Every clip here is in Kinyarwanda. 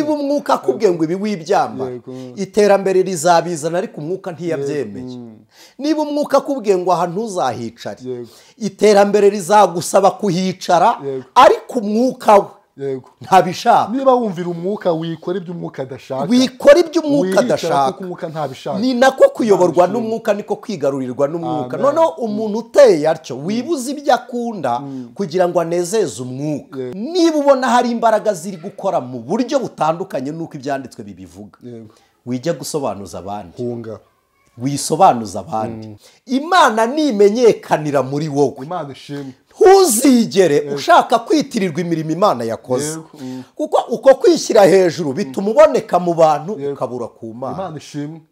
Niba umwuka akubwiye ngo ibi wibyambara, iterambere rizabizana ariko umwuka ntiyabyemeye. Niba umwuka akubwiye ngo aha ntuzahicare, iterambere rizagusaba kuhicara ariko umwuka we ntabishaka. Niba wumvira umwuka wikora ibyo umwuka adashaka, wikora ibyo umwuka adashaka. Ni nako kuyoborwa n'umwuka, niko kwigarurirwa n'umwuka. Noneho umuntu uteye atyo wibuza ibyo akunda kugira ngo anezeze umwuka. Niba ubona hari imbaraga ziri gukora mu buryo butandukanye n'uko ibyanditswe bibivuga, wijya gusobanuza abandi, wisobanuza abandi. Imana nimenyekanira muri wowe, Imana ishimwe, ntuzigere ushaka kwitirirwa imirimo Imana yakoze, kuko uko kwishyira hejuru bituma uboneka mu bantu ukabura ku Mana.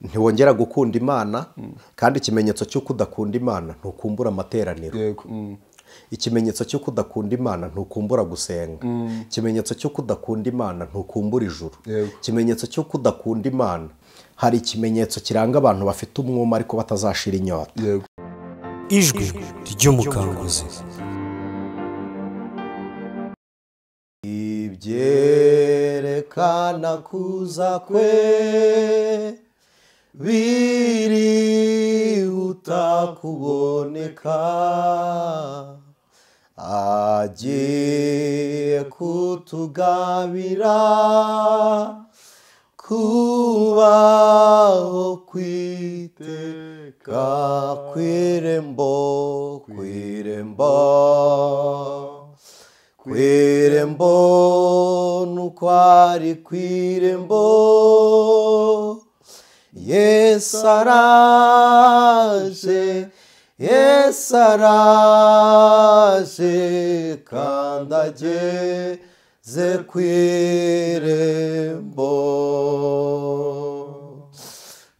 Ntiwongera gukunda Imana, kandi ikimenyetso cy'uko udakunda Imana ntukumbura amateraniro. Ikimenyetso cy'uko udakunda Imana ntukumbura gusenga. Ikimenyetso cy'uko udakunda Imana ntukumbura ijuru. Ikimenyetso cy'uko udakunda Imana, hari ikimenyetso kiranga abantu bafite umwuma ariko batazashira inyota. Ijwi ry'umukanguzi. Ibyerekana kuza kwe birihuta kuboneka, agiye kutugabira kubaho kwiteka. Kw'irembo, kw'irembo, kw'irembo, nuko ari kw'irembo, Yesu araje, Yesu araje, kandi ageze kw'irembo.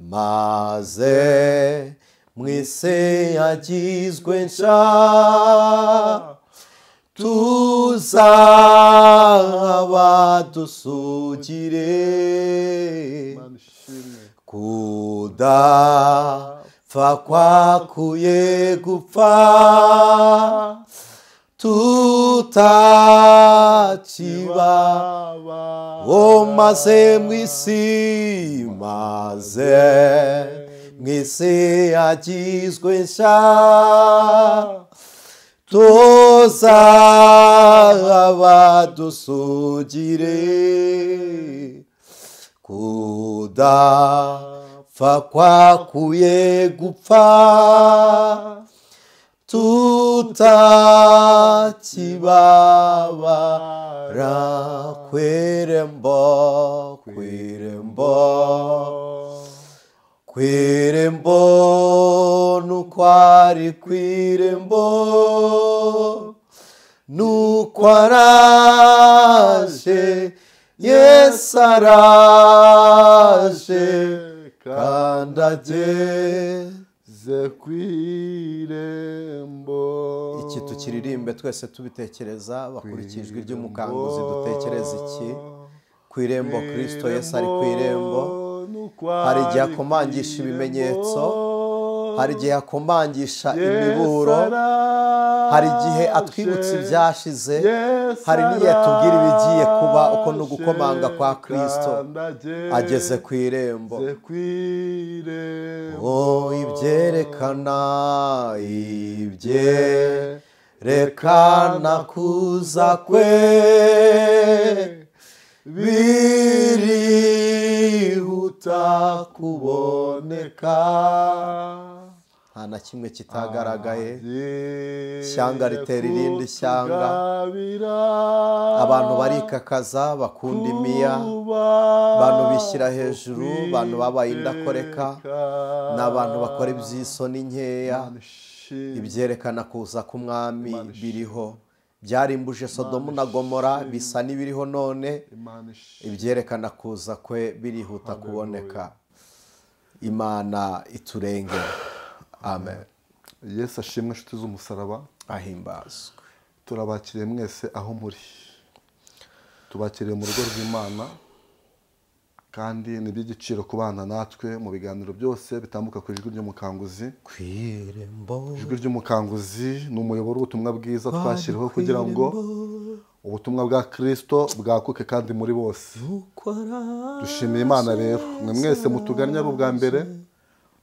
Maze mw'isi yagizwe nshya, tuzaba dusugire, kudapfa kwakuye gupfa, tutakiba. O maze mw'isi, maze mw'isi yagizwe nshya, tuzaba dusugire, kudapfa kwakuye gupfa, tutakibabara. Kw'irembo, kw'irembo, kw'irembo, nuko ari kw'irembo, nuko araje, Yesu araje, kandi ageze kw'irembo. Iki tukiririmbe twese tubitekereza, bakurikije ijwi ry'umukanguzi. Dutekereza iki kw'irembo? Kristo Yesu ari kw'irembo. Hari igihe akomangisha ibimenyetso, hari igihe akomangisha imiburo, hari igihe atwibutsa ibyashize, hari n'igihe atubwira ibigiye kuba. Uko ni ugukomanga kwa Kristo ageze ku irembo. Oh, ibyerekana, ibyerekana kuza kwe birihuta kuboneka. Nta na kimwe kitagaragaye. Ishyanga ritera irindi shyanga, abantu barikakaza, bakunda imiya, abantu bishyira hejuru, abantu babaye indakoreka, ni abantu bakora iby'isoni nkeya. Ibyerekana kuza k'umwami biriho, byarimbuje Sodomu na Gomora, bisa n'ibiriho none. Ibyerekana kuza kwe birihuta kuboneka. Imana iturengere. Amen. Yesu ashimwe inshuti z'umusaraba, ahimbazwe. Turabakiriye mwese aho muri, tubakiriye mu rugo rw'Imana, kandi ni iby'igiciro kubana natwe mu biganiro byose bitambuka ku ijwi ry'umukanguzi. Kw'irembo, Ijwi ry'umukanguzi ni umuyoboro w'ubutumwa bwiza twashyiriweho kugira ngo Ubutumwa bwa Kristo bwakuke kandi muri bose. Dushimiye Imana rero mwe mwese mutugannye ari ubwa mbere.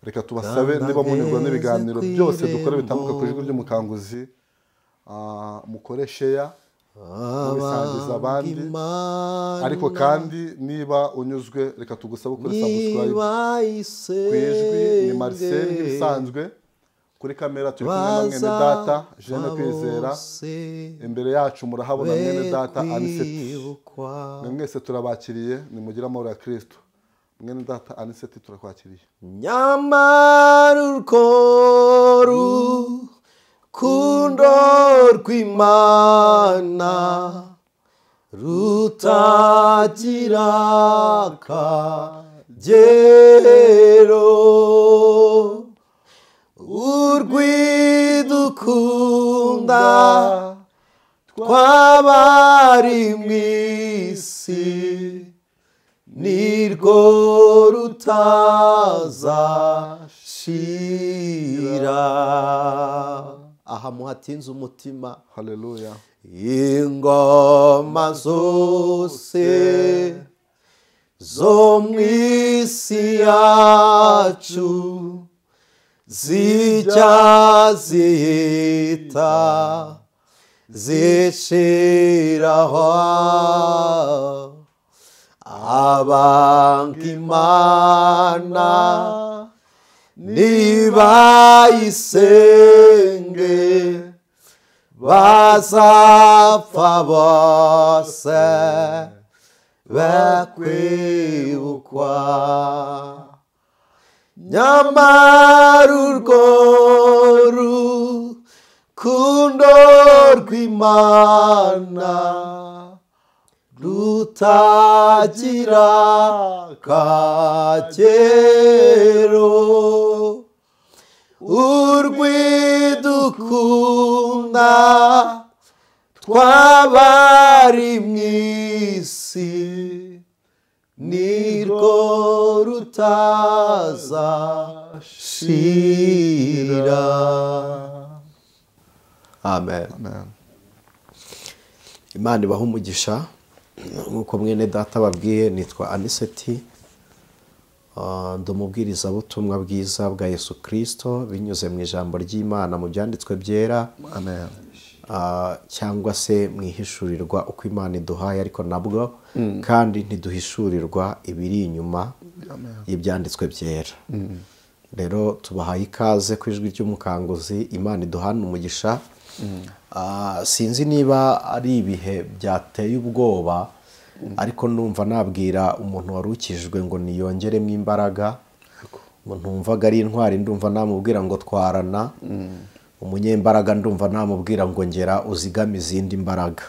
Reka tubasabe niba munyurwa n'ibiganiro byose dukora bitambuka ku Ijwi ry'Umukanguzi, mukore share, mubisangiza abandi. Ariko kandi niba unyuzwe reka tugusabe ukore subscribe ku Ijwi. Ni Marcel nk'ibisanzwe, kuri kamera turi kumwe na mwene data Jeanne Kwizera, imbere yacu murahabona mwene data Aniseti. Mwe mwese turabakiriye, nimugire amahoro ya Kristo. Mwene data Aniseti turakwakiriye. Nyamara urwo rukundo rw'Imana rutagira akagero, urwidukunda twabari mu isi nirwo rutazashira. Aha muhatinze umutima. Haleluya. Ingoma zose zo mu isi yacu zijya zihita zishiraho, abanga Imana nibayisenge bazapfa bose bakwibukwa. Nyamara urwo rukundo rw'Imana rutagira akagero, urwidukunda twabari mu isi nirwo rutazashira. Amen. Amen. Imana ibahe umugisha. Nk'uko mwene data babwiye, nitwa Aniseti, ndi umubwirizabutumwa bwiza bwa Yesu Kristo binyuze mu ijambo ry'Imana mu byanditswe byera. Amen. Cyangwa se mu ihishurirwa uko Imana iduhaye, ariko nabwo kandi ntiduhishurirwa ibiri inyuma y'ibyanditswe byera. Rero tubahaye ikaze ku Ijwi ry'Umukanguzi. Imana iduhana umugisha. Sinzi niba ari ibihe byateye ubwoba, ariko numva nabwira umuntu warukijwe ngo niyongeremo imbaraga. Ntumvaga ari intwari, ndumva namubwira ngo twarana. Umunyembaraga ndumva namubwira ngo ngera uzigame izindi mbaraga.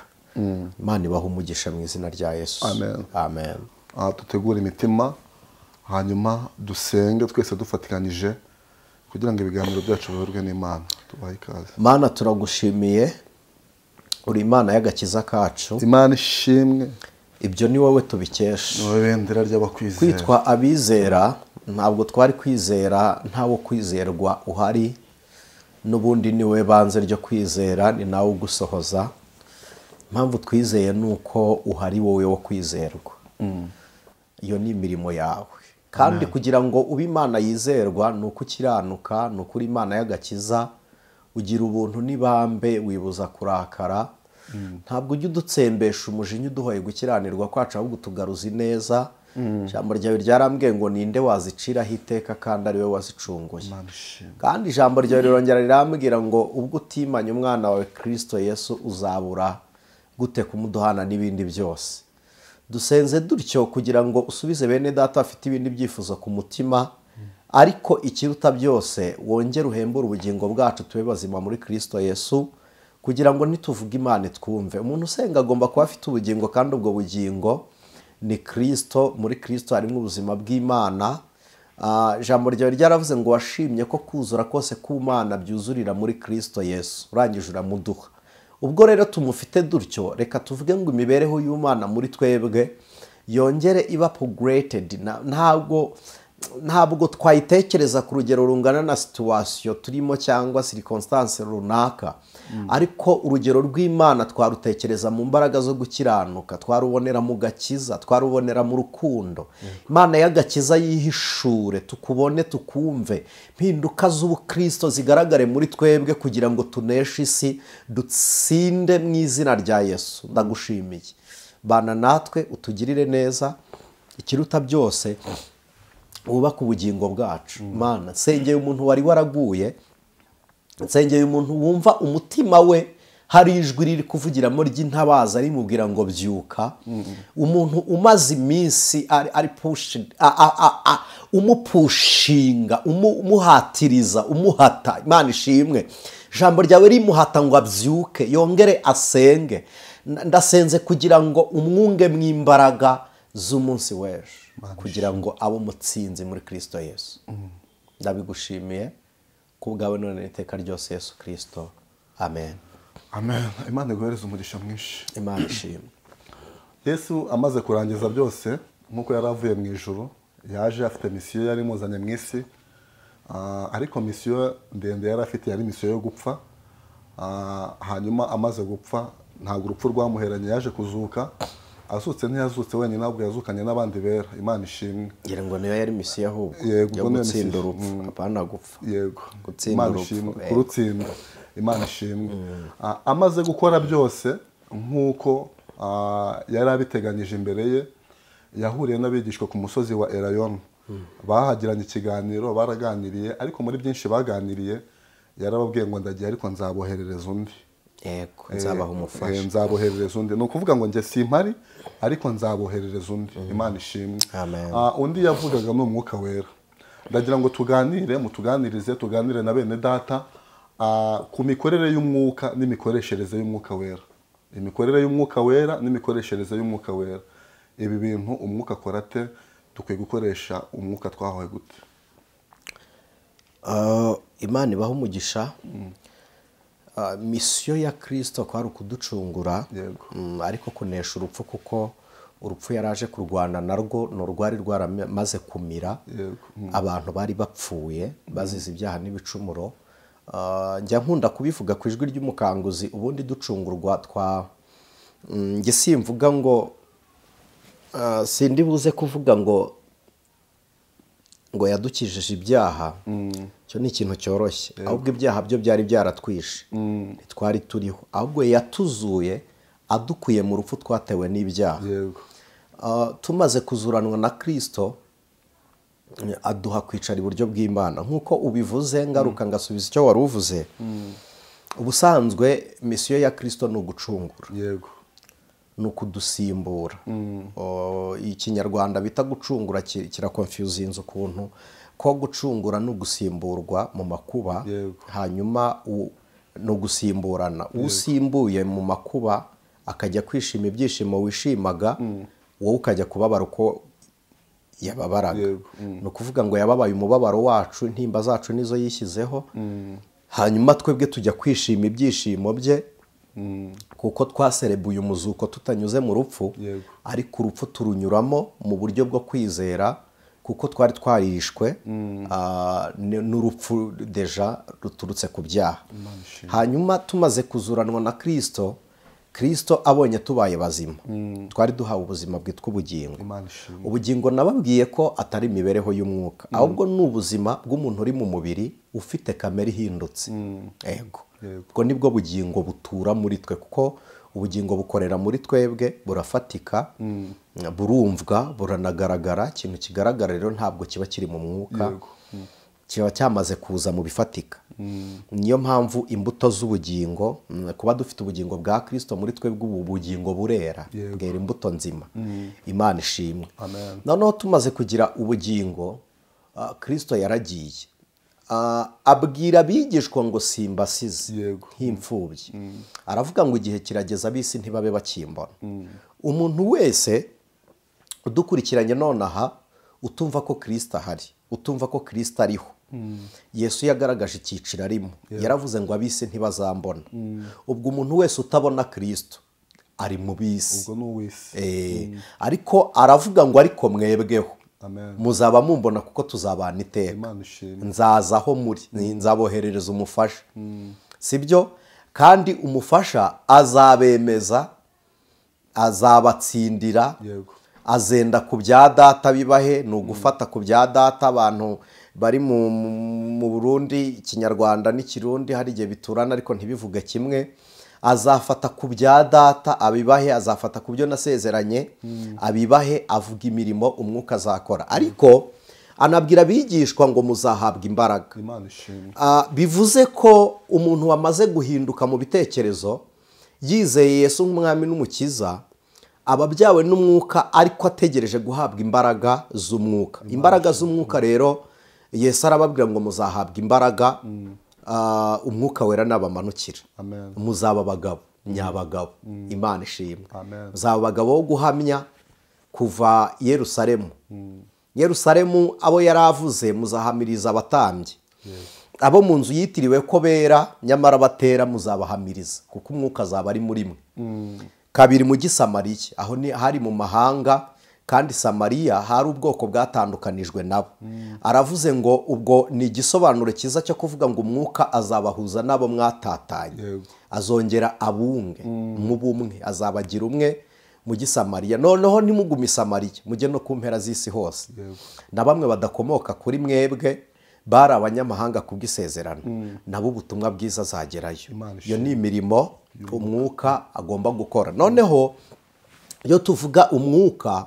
Imana ibahe umugisha mu izina rya Yesu. Amen. Amen. Dutegure imitima hanyuma dusenge twese dufatikanyije kugira ngo ibiganiro byacu biyoborwe n'Imana. Tubahe ikaze. Mana, turagushimiye, uri Imana y'agakiza kacu. Imana ishimwe. Ibyo ni wowe tubikesha. Ni wowe bendera ry'abakwizera. Kwitwa abizera ntabwo twari kwizera ntawo kwizerwa uhari, n'ubundi ni wowe banze ryo kwizera, ni nawe ugusohoza. Impamvu twizeye nuko uhari wowe wo kwizerwa. Iyo ni imirimo yawe. Kandi kugira ngo ube Imana yizerwa nuko ukiranuka, nuko uri Imana y'agakiza, ugira ubuntu n'ibambe, wibuza kurakara. Ntabwo ujya udutsembesha umujinya uduhoye gukiranirwa kwacu, ahubwo utugaruza ineza. Ijambo ryawe ryarambwiye ngo ninde waziciraho iteka kandi ari we wazicunguye. Kandi ijambo ryawe rirongera rirambwira ngo ubwo utimanye umwana wawe Kristo Yesu uzabura gute kumuduhana n'ibindi byose. Dusenze dutyo kugira ngo usubize bene data afite ibindi byifuzo ku mutima, ariko ikiruta byose wongere uhembure ubugingo bwacu tube bazima muri Kristo Yesu, kugira ngo nituvuga Imana twumve. Umuntu usenga agomba kuba afite ubugingo, kandi ubwo bugingo ni Kristo. Muri Kristo harimo ubuzima bw'Imana. Ijambo ryawe ryaravuze ngo washimye ko kuzura kose k'Imana byuzurira muri Kristo Yesu, urangije uramuduha. Ubwo rero tumufite dutyo, reka tuvuge ngo imibereho y'Imana muri twebwe yongere iba upgraded. Ntabwo Ntabwo twayitekereza ku rugero rungana na situation turimo cyangwa circumstance runaka, ariko urugero rw'Imana twarutekereza mu mbaraga zo gukiranuka, twarubonera mu gakiza, twarubonera mu rukundo. Imana y'agakiza yihishure, tukubone, tukumve, impinduka z'ubukristo zigaragare muri twebwe kugira ngo tuneshe isi, dutsinde mu izina rya Yesu. Ndagushimiye, bana natwe, utugirire neza, ikiruta byose wubaka ubugingo bwacu. Mana, nsengeye umuntu wari waraguye, nsengeye umuntu wumva umutima we hari ijwi riri kuvugiramo ry'intabaza rimubwira ngo byuka, umuntu umaze iminsi ari umupushinga, umuhatiriza, umuhata. Imana ishimwe, ijambo ryawe rimuhata ngo abyuke yongere asenge. Ndasenze kugira ngo umwunge mu imbaraga z'umunsi w'ejo, kugira ngo abe umutsinzi muri Kristo Yesu. Ndabigushimiye kubwawe none iteka ryose Yesu Kristo. Amen. Amen. Imana iguhereze umugisha mwinshi. Imana ishimwe. Yesu amaze kurangiza byose nkuko yaravuye mu ijuru, yaje afite misiyo yari imuzanye mu isi, ariko misiyo ndende yari afite yari misiyo yo gupfa. Hanyuma amaze gupfa ntabwo urupfu rwamuheranye, yaje kuzuka. Azutse ntiyazutse wenyine, ahubwo yazukanye n'abandi bera. Imana ishimwe. Ngira ngo niyo yari misiyo ahubwo yo gutsinda urupfu, apana gupfa. Yego, gutsinda urupfu, kurutsinda. Imana ishimwe. Amaze gukora byose nk'uko yari abiteganyije imbere ye, yahuriye n'abigishwa ku musozi wa Elayono. Bahagiranye ikiganiro, baraganiriye, ariko muri byinshi baganiriye yarababwiye ngo ndagiye ariko nzaboherereza undi. Yego, nzabaha umufasha. Nzaboherereza undi. Ni ukuvuga ngo njye simpari ariko nzaboherereza undi. Imana ishimwe. Undi yavugaga ni Umwuka Wera. Ndagira ngo tuganire, mutuganirize, tuganire na bene data ku mikorere y'umwuka n'imikoreshereze y'Umwuka Wera. Imikorere y'Umwuka Wera n'imikoreshereze y'Umwuka Wera. Ibi bintu umwuka akora ate? Dukwiye gukoresha umwuka twahawe gute? Imana ibaha umugisha. Misiyo ya Kristo kwari ukuducungura, ariko kunesha urupfu, kuko urupfu yaraje kurwana narwo ni urwari rwaramaze kumira abantu bari bapfuye bazize ibyaha n'ibicumuro. Njya nkunda kubivuga ku ijwi ry'umukanguzi, ubundi ducungurwa twa njye simvuga ngo sindi buze kuvuga ngo yadukijije ibyaha, cyo ni ikintu cyoroshye, ahubwo ibyaha byo byari byaratwishe, ntitwari turiho, ahubwo yatuzuye adukuye mu rupfu twatewe n'ibyaha. Tumaze kuzuranwa na Kristo aduha kwicara iburyo bw'Imana. Nkuko ubivuze, ngaruka ngasubiza icyo wari uvuze. Ubusanzwe misiyo ya Kristo ni ugucungura, ni ukudusimbura. Ikinyarwanda bita gucungura kirakonfuzinze ukuntu, ko gucungura ni ugusimburwa mu makuba, hanyuma ni ugusimburana. Usimbuye mu makuba akajya kwishima ibyishimo wishimaga, wowe ukajya kubabara uko yababaraga. Ni ukuvuga ngo yababaye umubabaro wacu, intimba zacu nizo yishyizeho, hanyuma twebwe tujya kwishima ibyishimo bye, kuko twaserebuye umuzuko tutanyuze mu rupfu, ariko urupfu turunyuramo mu buryo bwo kwizera, kuko twari twarishwe n'urupfu deja ruturutse ku byaha. Hanyuma tumaze kuzuranwa na Kristo, Kristo abonye tubaye bazima, twari duhawe ubuzima bwitwa ubugingo. Ubugingo nababwiye ko atari imibereho y'umwuka, ahubwo ni ubuzima bw'umuntu uri mu mubiri ufite kamere ihindutse. Yego, ubwo nibwo bugingo butura muri twe, kuko ubugingo bukorera muri twebwe, burafatika, burumvwa, buranagaragara. Ikintu kigaragara rero ntabwo kiba kiri mu mwuka, kiba cyamaze kuza mu bifatika. Niyo mpamvu imbuto z'ubugingo, kuba dufite ubugingo bwa Kristo muri twebwe, ubu bugingo burera, bwera imbuto nzima. Imana ishimwe. Noneho tumaze kugira ubugingo, Kristo yaragiye abwira abigishwa ngo simbasize nk'imfubyi. Aravuga ngo igihe kirageza ab'isi ntibabe bakimbona. Umuntu wese udukurikiranye nonaha utumva ko Kristo ahari, utumva ko Kristo ariho, Yesu yagaragaje icyiciro arimo, yaravuze ngo ab'isi ntibazambona. Ubwo umuntu wese utabona Kristo ari mu bisi, ariko aravuga ngo ariko mwebweho Muzaba mumbona kuko tuzabana iteka. Nzaza aho muri, nzaboherereza umufasha. Sibyo? Kandi umufasha azabemeza, azabatsindira, azenda ku bya data bibahe. Ni ugufata ku bya data. Abantu bari mu Burundi, Ikinyarwanda n'Ikirundi hari igihe biturana ariko ntibivuge kimwe. Azafata ku bya data abibahe, azafata ku byo nasezeranye abibahe, avuga imirimo umwuka azakora. Ariko anabwira abigishwa ngo muzahabwa imbaraga. Bivuze ko umuntu wamaze guhinduka mu bitekerezo, yizeye Yesu nk'umwami n'umukiza, ababyawe n'umwuka ariko ategereje guhabwa imbaraga z'umwuka. Imbaraga z'umwuka rero Yesu arababwira ngo muzahabwa imbaraga, umwuka wera nabamanukira, muzaba abagabo nyabagabo. Imana ishimwe. Muzaba abagabo bo guhamya kuva Yerusalemu. Yerusalemu abo yaravuze muzahamiriza abatambyi, abo mu nzu yitiriwe ko bera nyamara batera muzabahamiriza, kuko umwuka azaba ari muri mwe. Kabiri mu Gisamariya, aho ni hari mu mahanga, kandi Samariya hari ubwoko bwatandukanijwe nabo. Aravuze ngo ubwo ni igisobanuro cyiza cyo kuvuga ngo umwuka azabahuza nabo mwatatanye, azongera abunge mu bumwe, azabagira umwe mu Gisamariya. Noneho ntimugume Samariya, mujye no ku mpera z'isi hose. Na bamwe badakomoka kuri mwebwe bari abanyamahanga kubw'isezerano, nabo ubutumwa bwiza azagerayo. Iyo ni imirimo umwuka agomba gukora. Noneho iyo tuvuga umwuka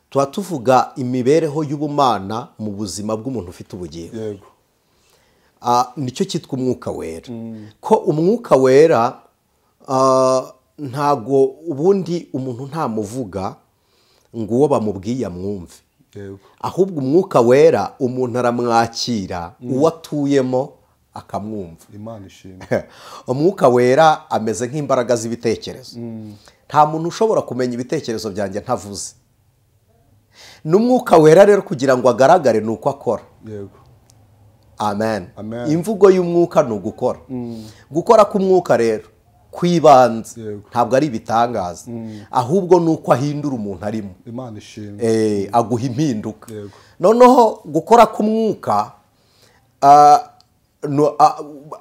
tuba tuvuga imibereho y'ubumana mu buzima bw'umuntu ufite ubugingo. Nicyo cyitwa umwuka wera. Ko umwuka wera ntago ubundi umuntu ntamuvuga ngo uwo bamubwiye amwumve. Ahubwo umwuka wera umuntu aramwakira, uwo atuyemo akamwumva. Imana ishimwe. Umwuka wera ameze nk'imbaraga z'ibitekerezo. Nta muntu ushobora kumenya ibitekerezo byanjye ntavuze. N'umwuka wera rero kugira ngo agaragare ni uko akora. Amen. Imvugo y'umwuka ni ugukora. Gukora k'umwuka rero kwibanze ntabwo ari ibitangaza, ahubwo ni uko ahindura umuntu arimo. Imana ishimwe. Aguha impinduka. Noneho gukora k'umwuka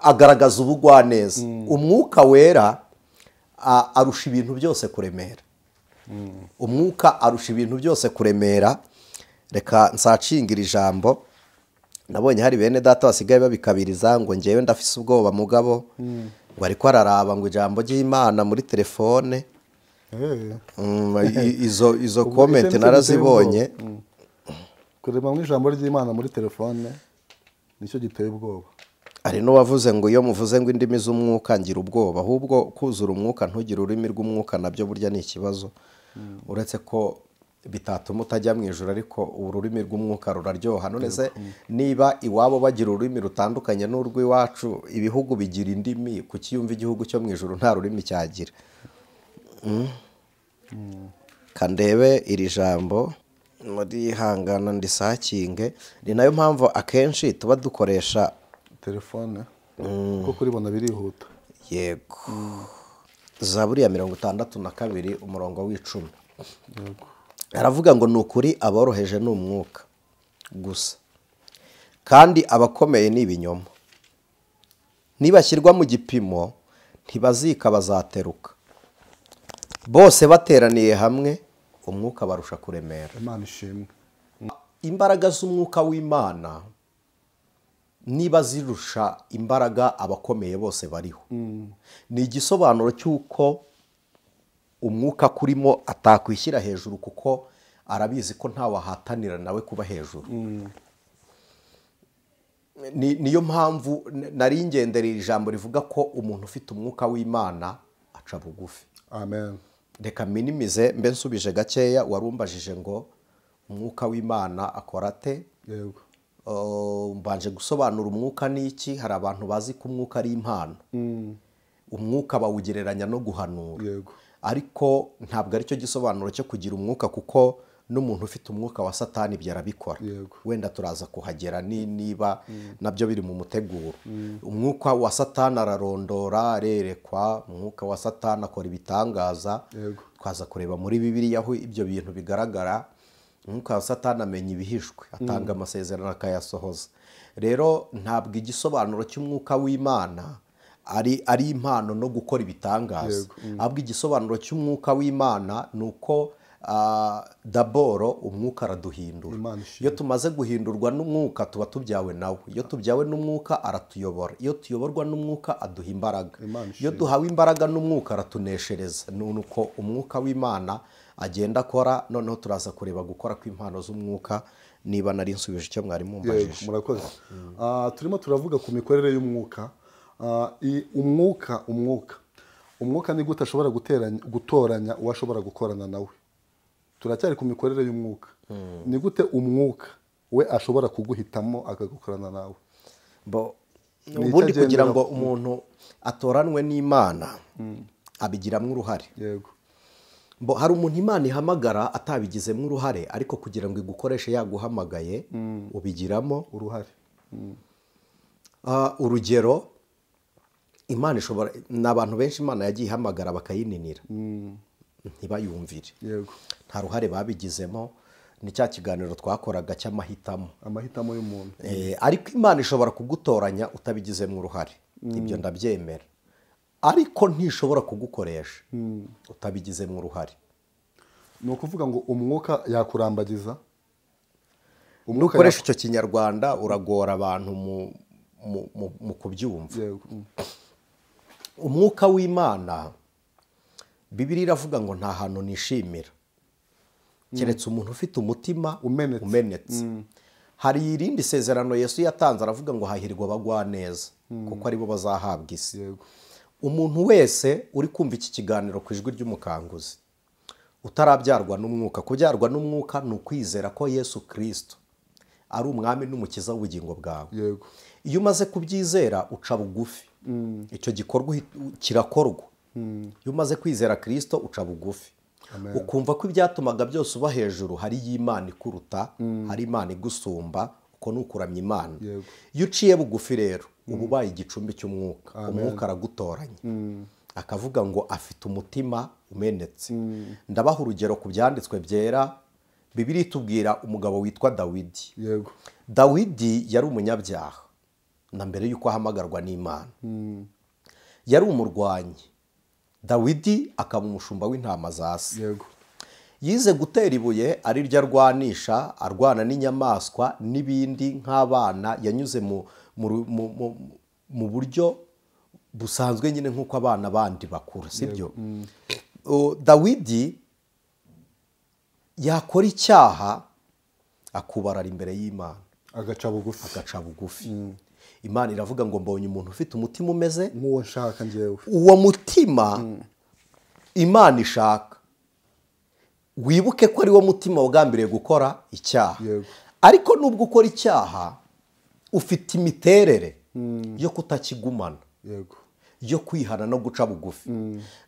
agaragaza ubugwaneza. Umwuka wera arusha ibintu byose kuremera. Umwuka arusha ibintu byose kuremera. Reka nsacingira ijambo. Nabonye hari bene data basigaye babikabiriza ngo ngewe ndafise ubwoba mugabo, ngo ariko araraba ngo ijambo ry'Imana muri telefone. Izo comment narazibonye. Kureba mu ijambo ry'Imana muri telefone nicyo giteye ubwoba. Hari n'uwavuze ngo iyo muvuze ngo indimi z'umwuka ngira ubwoba, ahubwo kuzura umwuka ntugire ururimi rw'umwuka nabyo burya ni ikibazo. Uretse ko bitatuma utajya mu ijuru, ariko ururimi rw'umwuka ruraryoha. None se niba iwabo bagira ururimi rutandukanye n'urw'iwacu, ibihugu bigira indimi, kuki yumva igihugu cyo mu ijuru nta rurimi cyagira? Kandebe iri jambo muri hangana ndisakinge. Ni nayo mpamvu akenshi tuba dukoresha telefone kuko kuribona birihuta. Yego. Zaburi ya 62 umurongo w'10. Yego. Aravuga ngo nukuri aboroheje ni umwuka gusa, kandi abakomeye ni ibinyoma, nibashyirwa mu gipimo ntibazika bazateruka, bose bateraniye hamwe umwuka barusha kuremera. Imana ishimwe. Imbaraga z'umwuka w'Imana niba zirusha imbaraga abakomeye bose bariho, ni igisobanuro cy'uko umwuka kurimo atakwishyira hejuru, kuko arabizi ko ntawahatanira nawe kuba hejuru. Niyo mpamvu nari ngenderera ijambo rivuga ko umuntu ufite umwuka w'Imana aca bugufi. Amen. Reka minimize mbe nsubije gakeya. Warumbajije ngo umwuka w'Imana akora ate? Yego. Mbanje gusobanura umwuka ni iki. Hari abantu bazi ko umwuka ari impano. Umwuka bawugereranya no guhanura. Yego. Ariko ntabwo aricyo gisobanuro cyo kugira umwuka, kuko n'umuntu ufite umwuka wa Satani ibyo arabikora. Wenda turaza kuhagera niba nabyo biri mu muteguro. Umwuka wa Satani ararondora, arerekwa. Umwuka wa Satani akora ibitangaza. Twaza kureba muri Bibiliya aho ibyo bintu bigaragara. Umwuka wa Satani amenya ibihishwe, atanga amasezerano akayasohoza. Rero ntabwo igisobanuro cy'umwuka w'Imana ari impano no gukora ibitangaza. Ahubwo igisobanuro cy'umwuka w'Imana ni uko daboro umwuka araduhindura. Iyo tumaze guhindurwa n'umwuka tuba tubyawe nawe. Iyo tubyawe n'umwuka aratuyobora. Iyo tuyoborwa n'umwuka aduha imbaraga. Iyo duhawe imbaraga n'umwuka aratuneshereza. Nuko umwuka w'Imana agenda akora. Noneho turaza kureba gukora kw'impano z'umwuka. Niba nari nsubije icyo mwari mumbajije. Murakoze. Turimo turavuga ku mikorere y'umwuka. Umwuka ni gute ashobora gutoranya uwo ashobora gukorana nawe? Turacyari ku mikorere y'umwuka. Ni gute umwuka we ashobora kuguhitamo akagukorana nawe? Ubundi kugira ngo umuntu atoranwe n'Imana abigiramo uruhare. Yego. Hari umuntu Imana ihamagara atabigizemo uruhare, ariko kugira ngo igukoreshe yaguhamagaye ubigiramo uruhare. Urugero, Imana ishobora, n'abantu benshi Imana yagiye ihamagara bakayininira ntibayumvire. Yego. Nta ruhare babigizemo. Ni cya kiganiro twakoraga cy'amahitamo, amahitamo y'umuntu. Ariko Imana ishobora kugutoranya utabigizemo uruhare, ibyo ndabyemera. Ariko ntishobora kugukoresha utabigizemo uruhare. Ni ukuvuga ngo umwuka yakurambagiza. Umwuka ukoresha icyo kinyarwanda uragora abantu mu kubyumva. Umwuka w'Imana, Bibiliya iravuga ngo nta hantu nishimira keretse umuntu ufite umutima umenetse. Hari irindi sezerano Yesu yatanze aravuga ngo hahirwa abagwaneza kuko aribo bazahabwa isi. Umuntu wese uri kumva iki kiganiro ku ijwi ry'umukanguzi utarabyarwa n'umwuka, kubyarwa n'umwuka ni ukwizera ko Yesu Kristo ari umwami n'umukiza w'ubugingo bwawe. Yego. Iyo umaze kubyizera uca bugufi. Icyo gikorwa kirakorwa. Iyo umaze kwizera Kristo uca bugufi. Ukumva ko ibyatumaga byose uba hejuru hari y'Imana ikuruta, hari Imana igusumba, uko nukuramya Imana. Iyo uciye bugufi rero uba ubaye igicumbi cy'umwuka. Umwuka aragutoranya. Akavuga ngo afite umutima umenetse. Ndabaha urugero ku byanditswe byera. Bibiliya itubwira umugabo witwa Dawidi. Yego. Dawidi yari umunyabyaha na mbere yuko ahamagarwa n'Imana. Yari umurwanyi. Dawidi akaba umushumba w'intama za se. Yego. Yize gutera ibuye ariryo arwanisha, arwana n'inyamaswa n'ibindi nk'abana. Yanyuze mu buryo busanzwe nyine nk'uko abana bandi bakura, sibyo? Dawidi yakora icyaha akubarara imbere y'Imana, agaca bugufi. Agaca bugufi. Imana iravuga ngo mbonye umuntu ufite umutima umeze nk'uwo nshaka njyewe. Uwo mutima Imana ishaka, wibuke ko ari wo mutima wagambiriye gukora icyaha. Ariko nubwo ukora icyaha ufite imiterere yo kutakigumana, Yego, yo kwihana no guca bugufi.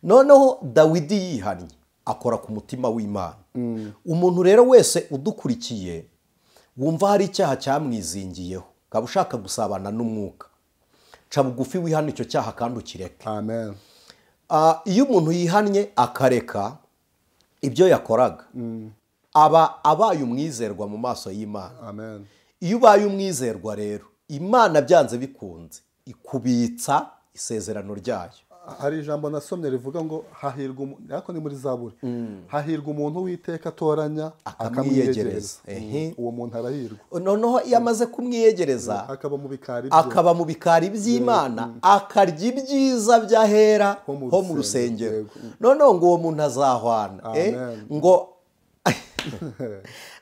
Noneho Dawidi yihannye akora ku mutima w'Imana. Umuntu rero wese udukurikiye wumva hari icyaha cyamwizingiyeho, ukaba ushaka gusabana n'umwuka, ca bugufi wihana icyo cyaha kandi ukireke. Amen. Iyo umuntu yihannye akareka ibyo yakoraga, aba abaye umwizerwa mu maso y'Imana. Amen. Iyo ubaye umwizerwa rero, Imana byanze bikunze ikubitsa isezerano ryayo. Hari ijambo nasomye rivuga ngo hahirwa, ariko ni muri Zaburi, hahirwa umuntu w'Uwiteka atoranya akamwiyegereza. Uwo muntu arahirwa. Noneho iyo amaze kumwiyegereza akaba mu bikari bye, akaba mu bikari by'Imana, akarya ibyiza by'ahera ho mu rusengero. Noneho ngo uwo muntu azahwana, ngo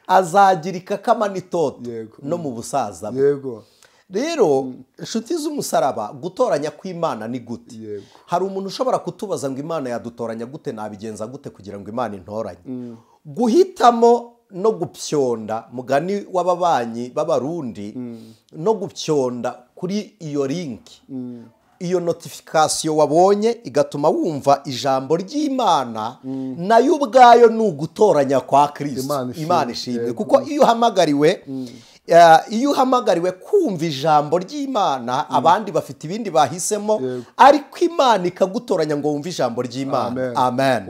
azagira ikakama n'itoto no mu busaza bwe. Yego. Rero inshuti z'umusaraba, gutoranya kw'Imana ni gute? Hari umuntu ushobora kutubaza ngo Imana yadutoranya gute, nabigenza gute kugira ngo Imana intoranye? Guhitamo no gupyonda, mugani w'ababanyi b'abarundi, no gupyonda kuri iyo link, iyo notification wabonye igatuma wumva ijambo ry'Imana, nayo ubwayo ni ugutoranya kwa Kristo. Imana ishimwe. Kuko iyo uhamagariwe Iyo uhamagariwe kumva ijambo ry'Imana, abandi bafite ibindi bahisemo, ariko Imana ikagutoranya ngo wumve ijambo ry'Imana. Amen.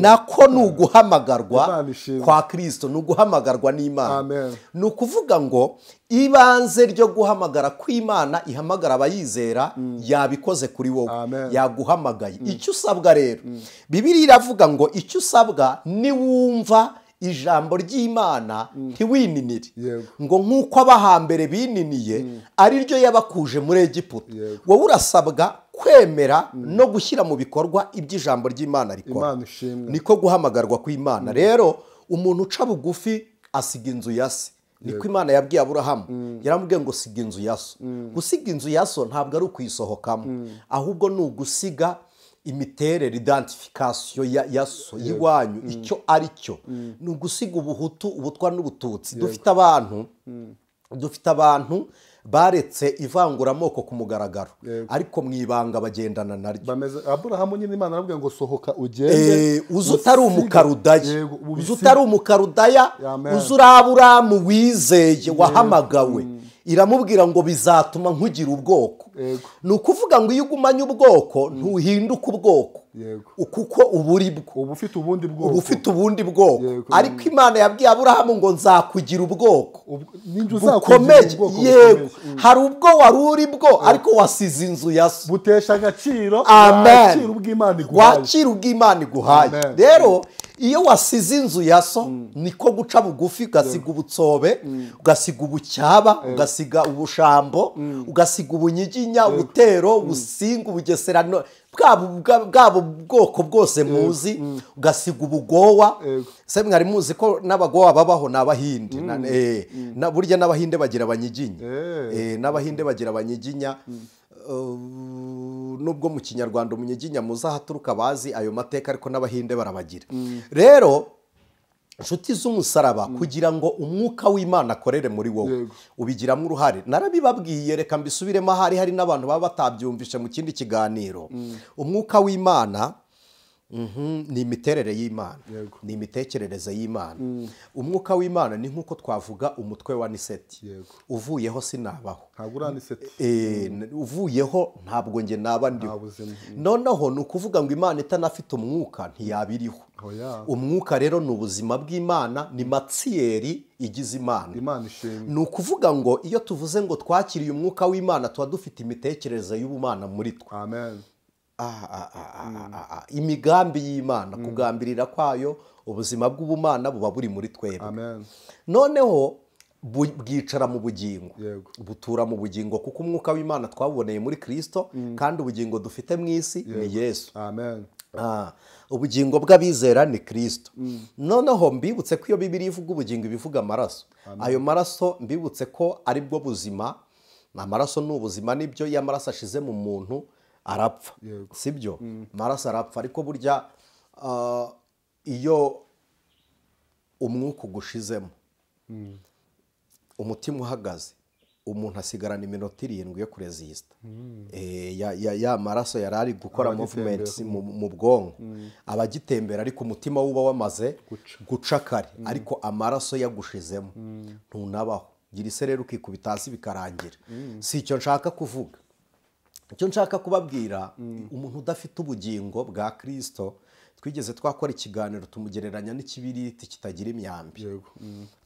Nako ni uguhamagarwa kwa Kristo, ni uguhamagarwa n'Imana. Ni ukuvuga ngo ibanze ryo guhamagara kw'Imana ihamagara abayizera, yabikoze kuri wowe, yaguhamagaye. Icyo usabwa rero, Bibiliya iravuga ngo icyo usabwa ni wumva ijambo ry'Imana ntiwininire, ngo nk'uko abahambere bininiye ari ryo yabakuje muri Egiputa. Wowe urasabwa kwemera no gushyira mu bikorwa iby'ijambo ry'Imana rikora. Niko guhamagarwa kw'Imana. Rero umuntu uca bugufi asiga inzu ya se. Niko Imana yabwiye Aburahamu, yaramubwiye ngo siga inzu ya so. Gusiga inzu ya so ntabwo ari ukuyisohokamo, ahubwo ni ugusiga imiterere, identification ya so y'iwanyu, icyo ari cyo. Ni ugusiga ubuhutu, ubutwa n'ubututsi. Dufite abantu baretse ivanguramoko ku mugaragaro, ariko mu ibanga bagendana naryo. Aburahamu nyine Imana arabwira ngo sohoka ugende, uze utari umukarudaya, uze utari umukarudaya, uze uri Aburahamu wizeye wahamagawe. Iramubwira ngo bizatuma nkugira ubwoko. Ni ukuvuga ngo iyo ugumanye ubwoko ntuhinduka ubwoko, kuko uburi bwo uba ufite ubundi bwoko. Ariko Imana yabwiye Aburahamu ngo nzakugira ubwoko bukomeye. Yego, hari ubwo wari uri bwo, ariko wasize inzu ya so. Butesha agaciro. Amen. Wakira ubw'Imana iguhaye. Rero iyo wasize inzu ya so, niko guca bugufi, ugasiga ubutsobe, ugasiga ubucyaba, ugasiga ubushambo, ugasiga ubunyiginya, ubutero, ubusinga, ubugeserano, bwabo bwoko bwose muzi, ugasiga ubugowa. Se mwari muzi ko n'abagowa babaho n'abahinde? Burya n'abahinde bagira abanyiginya. N'abahinde bagira abanyiginya. Nubwo mu Kinyarwanda umunyiginya muzahaturuka bazi ayo mateka, ariko n'abahinde barabagira. Rero inshuti z'umusaraba, kugira ngo umwuka w'Imana akorere muri wowe, ubigiramo uruhare. Narabibabwiye, reka mbisubiremo, ahari hari n'abantu baba batabyumvishe mu kindi kiganiro. Umwuka w'Imana ni imiterere y'Imana, ni imitekerereze y'Imana. Umwuka w'Imana ni nk'uko twavuga umutwe wa Niseti. Uvuyeho sinabaho, uvuyeho ntabwo nge naba ndiho. Noneho ni ukuvuga ngo Imana itanafite umwuka ntiyabiriho. Umwuka rero ni ubuzima bw'Imana, ni matsiyeri igize Imana. Ni ukuvuga ngo iyo tuvuze ngo twakiriye umwuka w'Imana, tuba dufite imitekerereze y'ubumana muri twe. Amen. Imigambi y'Imana, kugambirira kwayo, ubuzima bw'ubumana buba buri muri twebwe. Noneho bwicara mu bugingo, butura mu bugingo, kuko umwuka w'Imana twaboneye muri Kristo, kandi ubugingo dufite mu isi ni Yesu. Amen. Ubugingo bw'abizera ni Kristo. Noneho mbibutse ko iyo Bibiliya ivuga ubugingo ibivuga amaraso. Ayo maraso mbibutse ko ari bwo buzima. Amaraso ni ubuzima, nibyo. Iyo amaraso ashize mu muntu arapfa, sibyo? Amaraso arapfa, ariko burya iyo umwuka ugushizemo, umutima uhagaze, umuntu asigarana iminota 7 yo kurezista. Ya maraso yari ari gukora movements mu bwonko abagitembera, ariko umutima uba wamaze guca kare, ariko amaraso yagushizemo ntunabaho. Gira isereri ukikubita hasi bikarangira. Si icyo nshaka kuvuga. Icyo nshaka kubabwira, umuntu udafite ubugingo bwa Kristo, twigeze twakora ikiganiro tumugereranya n'ikibiriti kitagira imyambi.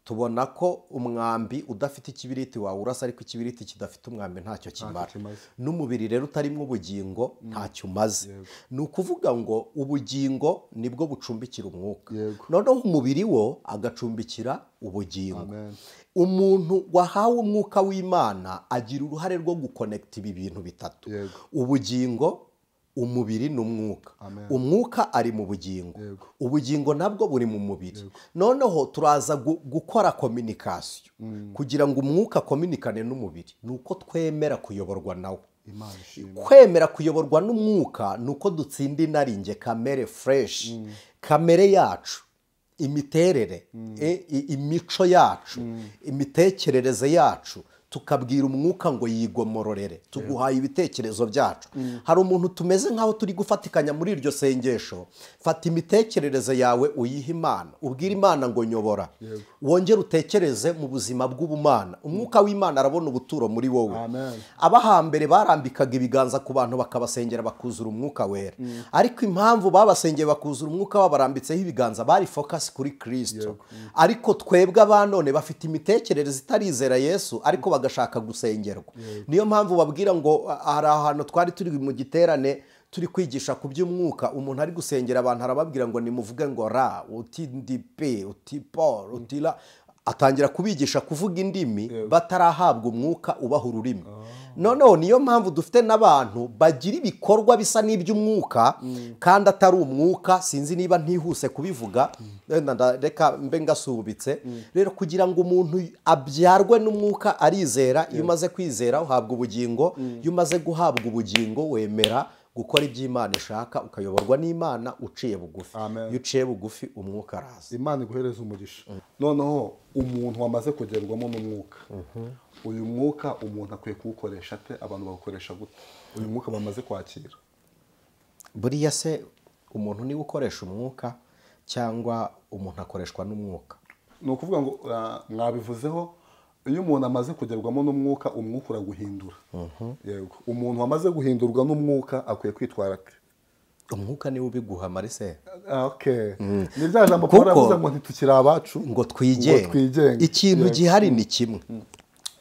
Tubona ko umwambi udafite ikibiriti wawurasa, ariko ikibiriti kidafite umwambi ntacyo kimara. N'umubiri rero utarimo ubugingo ntacyo umaze. Ni ukuvuga ngo ubugingo nibwo bucumbikira umwuka, noneho umubiri wo agacumbikira ubugingo. Umuntu wahawe umwuka w'Imana agira uruhare rwo gukonekita ibi bintu bitatu: ubugingo, umubiri n'umwuka. Umwuka ari mu bugingo, ubugingo nabwo buri mu mubiri. Noneho turaza gukora communication kugira ngo umwuka kominikane n'umubiri, nuko twemera kuyoborwa nawo. Kwemera kuyoborwa n'umwuka nuko dutsinda inaringe, kamere fresh, kamere yacu, imiterere, imico yacu, imitekerereze yacu, Tukabwira umwuka ngo yigomororere, tuguhaye ibitekerezo byacu. Hari umuntu tumeze nkaho turi gufatikanya muri iryo sengesho. Fata imitekerereze yawe uyihe Imana, ubwire Imana ngo nyobora, wongere utekereze mu buzima bw'ubumana. Umwuka w'Imana arabona ubuturo muri wowe. Abahambere barambikaga ibiganza ku bantu bakabasengera bakuzura umwuka wera, ariko impamvu babasengeye bakuzura umwuka babarambitseho ibiganza bari focus kuri Kristo. Ariko twebwe abanone bafite imitekerereze itarizera Yesu, ariko bagashaka gusengerwa. Niyo mpamvu babwira ngo hari ahantu twari turi mu giterane turi kwigisha ku by'umwuka, umuntu ari gusengera abantu arababwira ngo nimuvuge ngo ra, uti ndi pe, uti Paul, uti la, atangira kubigisha kuvuga indimi batarahabwa umwuka ubaha ururimi. Noneho niyo mpamvu dufite n'abantu bagira ibikorwa bisa n'iby'umwuka kandi atari umwuka. Sinzi niba ntihuse kubivuga, reka mbe ngasubitse. Rero kugira ngo umuntu abyarwe n'umwuka arizera. Iyo umaze kwizera uhabwa ubugingo, iyo umaze guhabwa ubugingo wemera gukora iby'Imana ishaka, ukayoborwa n'Imana uciye bugufi. Iyo uciye bugufi umwuka araza. Imana iguhereza umugisha. Noneho umuntu wamaze kugerwamo n'umwuka, uyu mwuka umuntu akwiye kuwukoresha ate? Abantu bawukoresha gute uyu mwuka bamaze kwakira? Buriya se umuntu niwe ukoresha umwuka cyangwa umuntu akoreshwa n'umwuka? Ni ukuvuga ngo mwabivuzeho, iyo umuntu amaze kugerwamo n'umwuka, umwuka uraguhindura. Yego, umuntu wamaze guhindurwa n'umwuka akwiye kwitwara ate? Umwuka niwe ubiguha Marise. Okay. Ni rya jambo Paul avuze ngo ntitukiri abacu ngo twigenge. Ikintu gihari ni kimwe,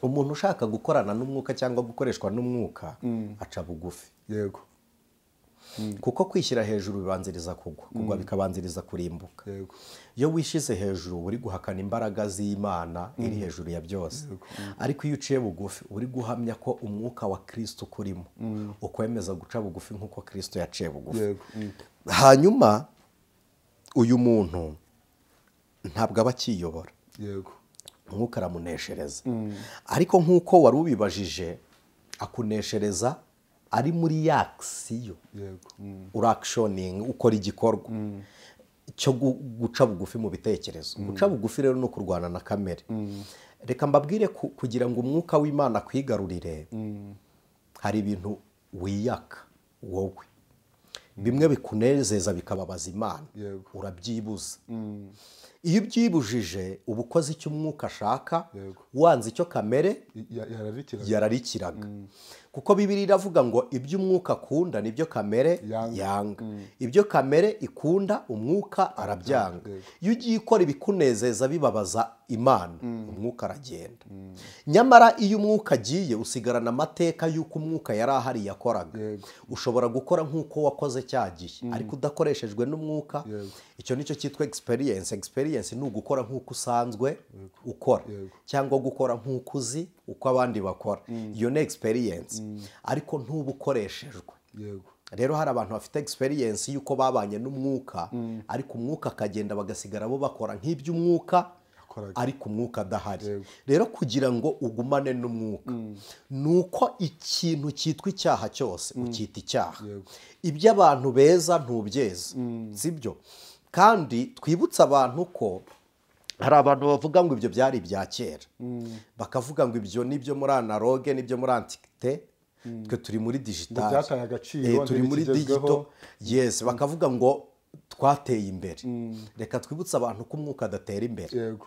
umuntu ushaka gukorana n'umwuka cyangwa gukoreshwa n'umwuka aca bugufi. Yego. Kuko kwishyira hejuru bibanziriza kugwa, kugwa bikabanziriza kurimbuka. Iyo wishize hejuru uri guhakana imbaraga z'Imana iri hejuru ya byose. Ariko iyo uciye bugufi uri guhamya ko umwuka wa Kristo ukurimo, ukwemeza guca bugufi nk'uko Kristo yaciye bugufi. Hanyuma uyu muntu ntabwo aba akiyobora. Yego. Umwuka aramuneshereza. Ariko nk'uko wari ubibajije, akuneshereza ari muri action. Yego. Uractioning, ukora igikorwa cyo guca bugufi mu bitekerezo. Guca bugufi rero no kurwana na kamere. Reka mbabwire, kugira ngo umwuka w'Imana kwigarurire, hari ibintu wiyaka wowe, bimwe bikunezeza bikababaza Imana, urabyibuza. Iyo ubyibujije uba ukoze icyo umwuka ashaka, wanze icyo kamere yararikiraga. Kuko Bibiliya iravuga ngo ibyo umwuka akunda nibyo kamere yanga, ibyo kamere ikunda umwuka arabyanga. Iyo ugiye ukora ibikunezeza bibabaza Imana, umwuka aragenda. Nyamara iyo umwuka agiye usigarana amateka y'uko umwuka yari ahari yakoraga. Ushobora gukora nk'uko wakoze cya gihe, ariko udakoreshejwe n'umwuka. Icyo nicyo cyitwa experience. Experience ni ugukora nk'uko usanzwe ukora, cyangwa gukora nk'uko uzi uko abandi bakora. Iyo ni experience, ariko ntubukoreshejwe. Rero hari abantu bafite experience y'uko babanye n'umwuka, ariko umwuka akagenda bagasigara bo bakora nk'iby'umwuka, ariko umwuka adahari. Rero kugira ngo ugumane n'umwuka, nuko ikintu cyitwa icyaha cyose ukita icyaha. Ibyo abantu beza ntubyeza, sibyo? Kandi twibutsa abantu ko hari abantu bavuga ngo ibyo byari ibya kera, bakavuga ngo ibyo nibyo muri analogue, nibyo muri antiquité, twe turi muri digital, turi muri digital. Yes, bakavuga ngo twateye imbere. Reka twibutse abantu ko umwuka adatera imbere. Yego.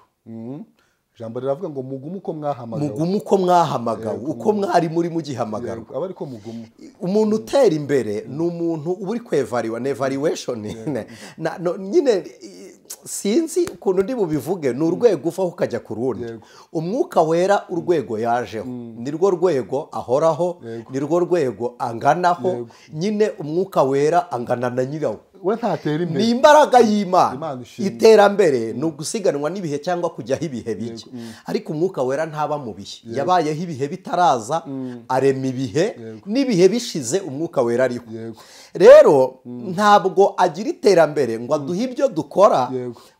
Ijambo riravuga ngo mugume uko mwahamagawe. Mugume uko mwahamagawe, uko mwari muri mugihamagarwa. Aba ariko mugume. Umuntu utera imbere ni umuntu uba uri kwevariwa, ni evaluation. Nyine sinzi ukuntu ndi bubivuge, ni urwego uvaho ukajya ku rundi. Umwuka wera urwego yajeho nirwo rwego ahoraho, nirwo rwego anganaho. Nyine umwuka wera angana na nyirawo. We ntatera imbere. Ni imbaraga y'Imana. Iterambere ni ugusiganwa n'ibihe cyangwa kujyaho ibihe bijya. Ariko umwuka wera ntaba mu bihe. Yabayeho ibihe bitaraza, arema ibihe, n'ibihe bishize umwuka wera ariho. Rero ntabwo agira iterambere ngo aduhe ibyo dukora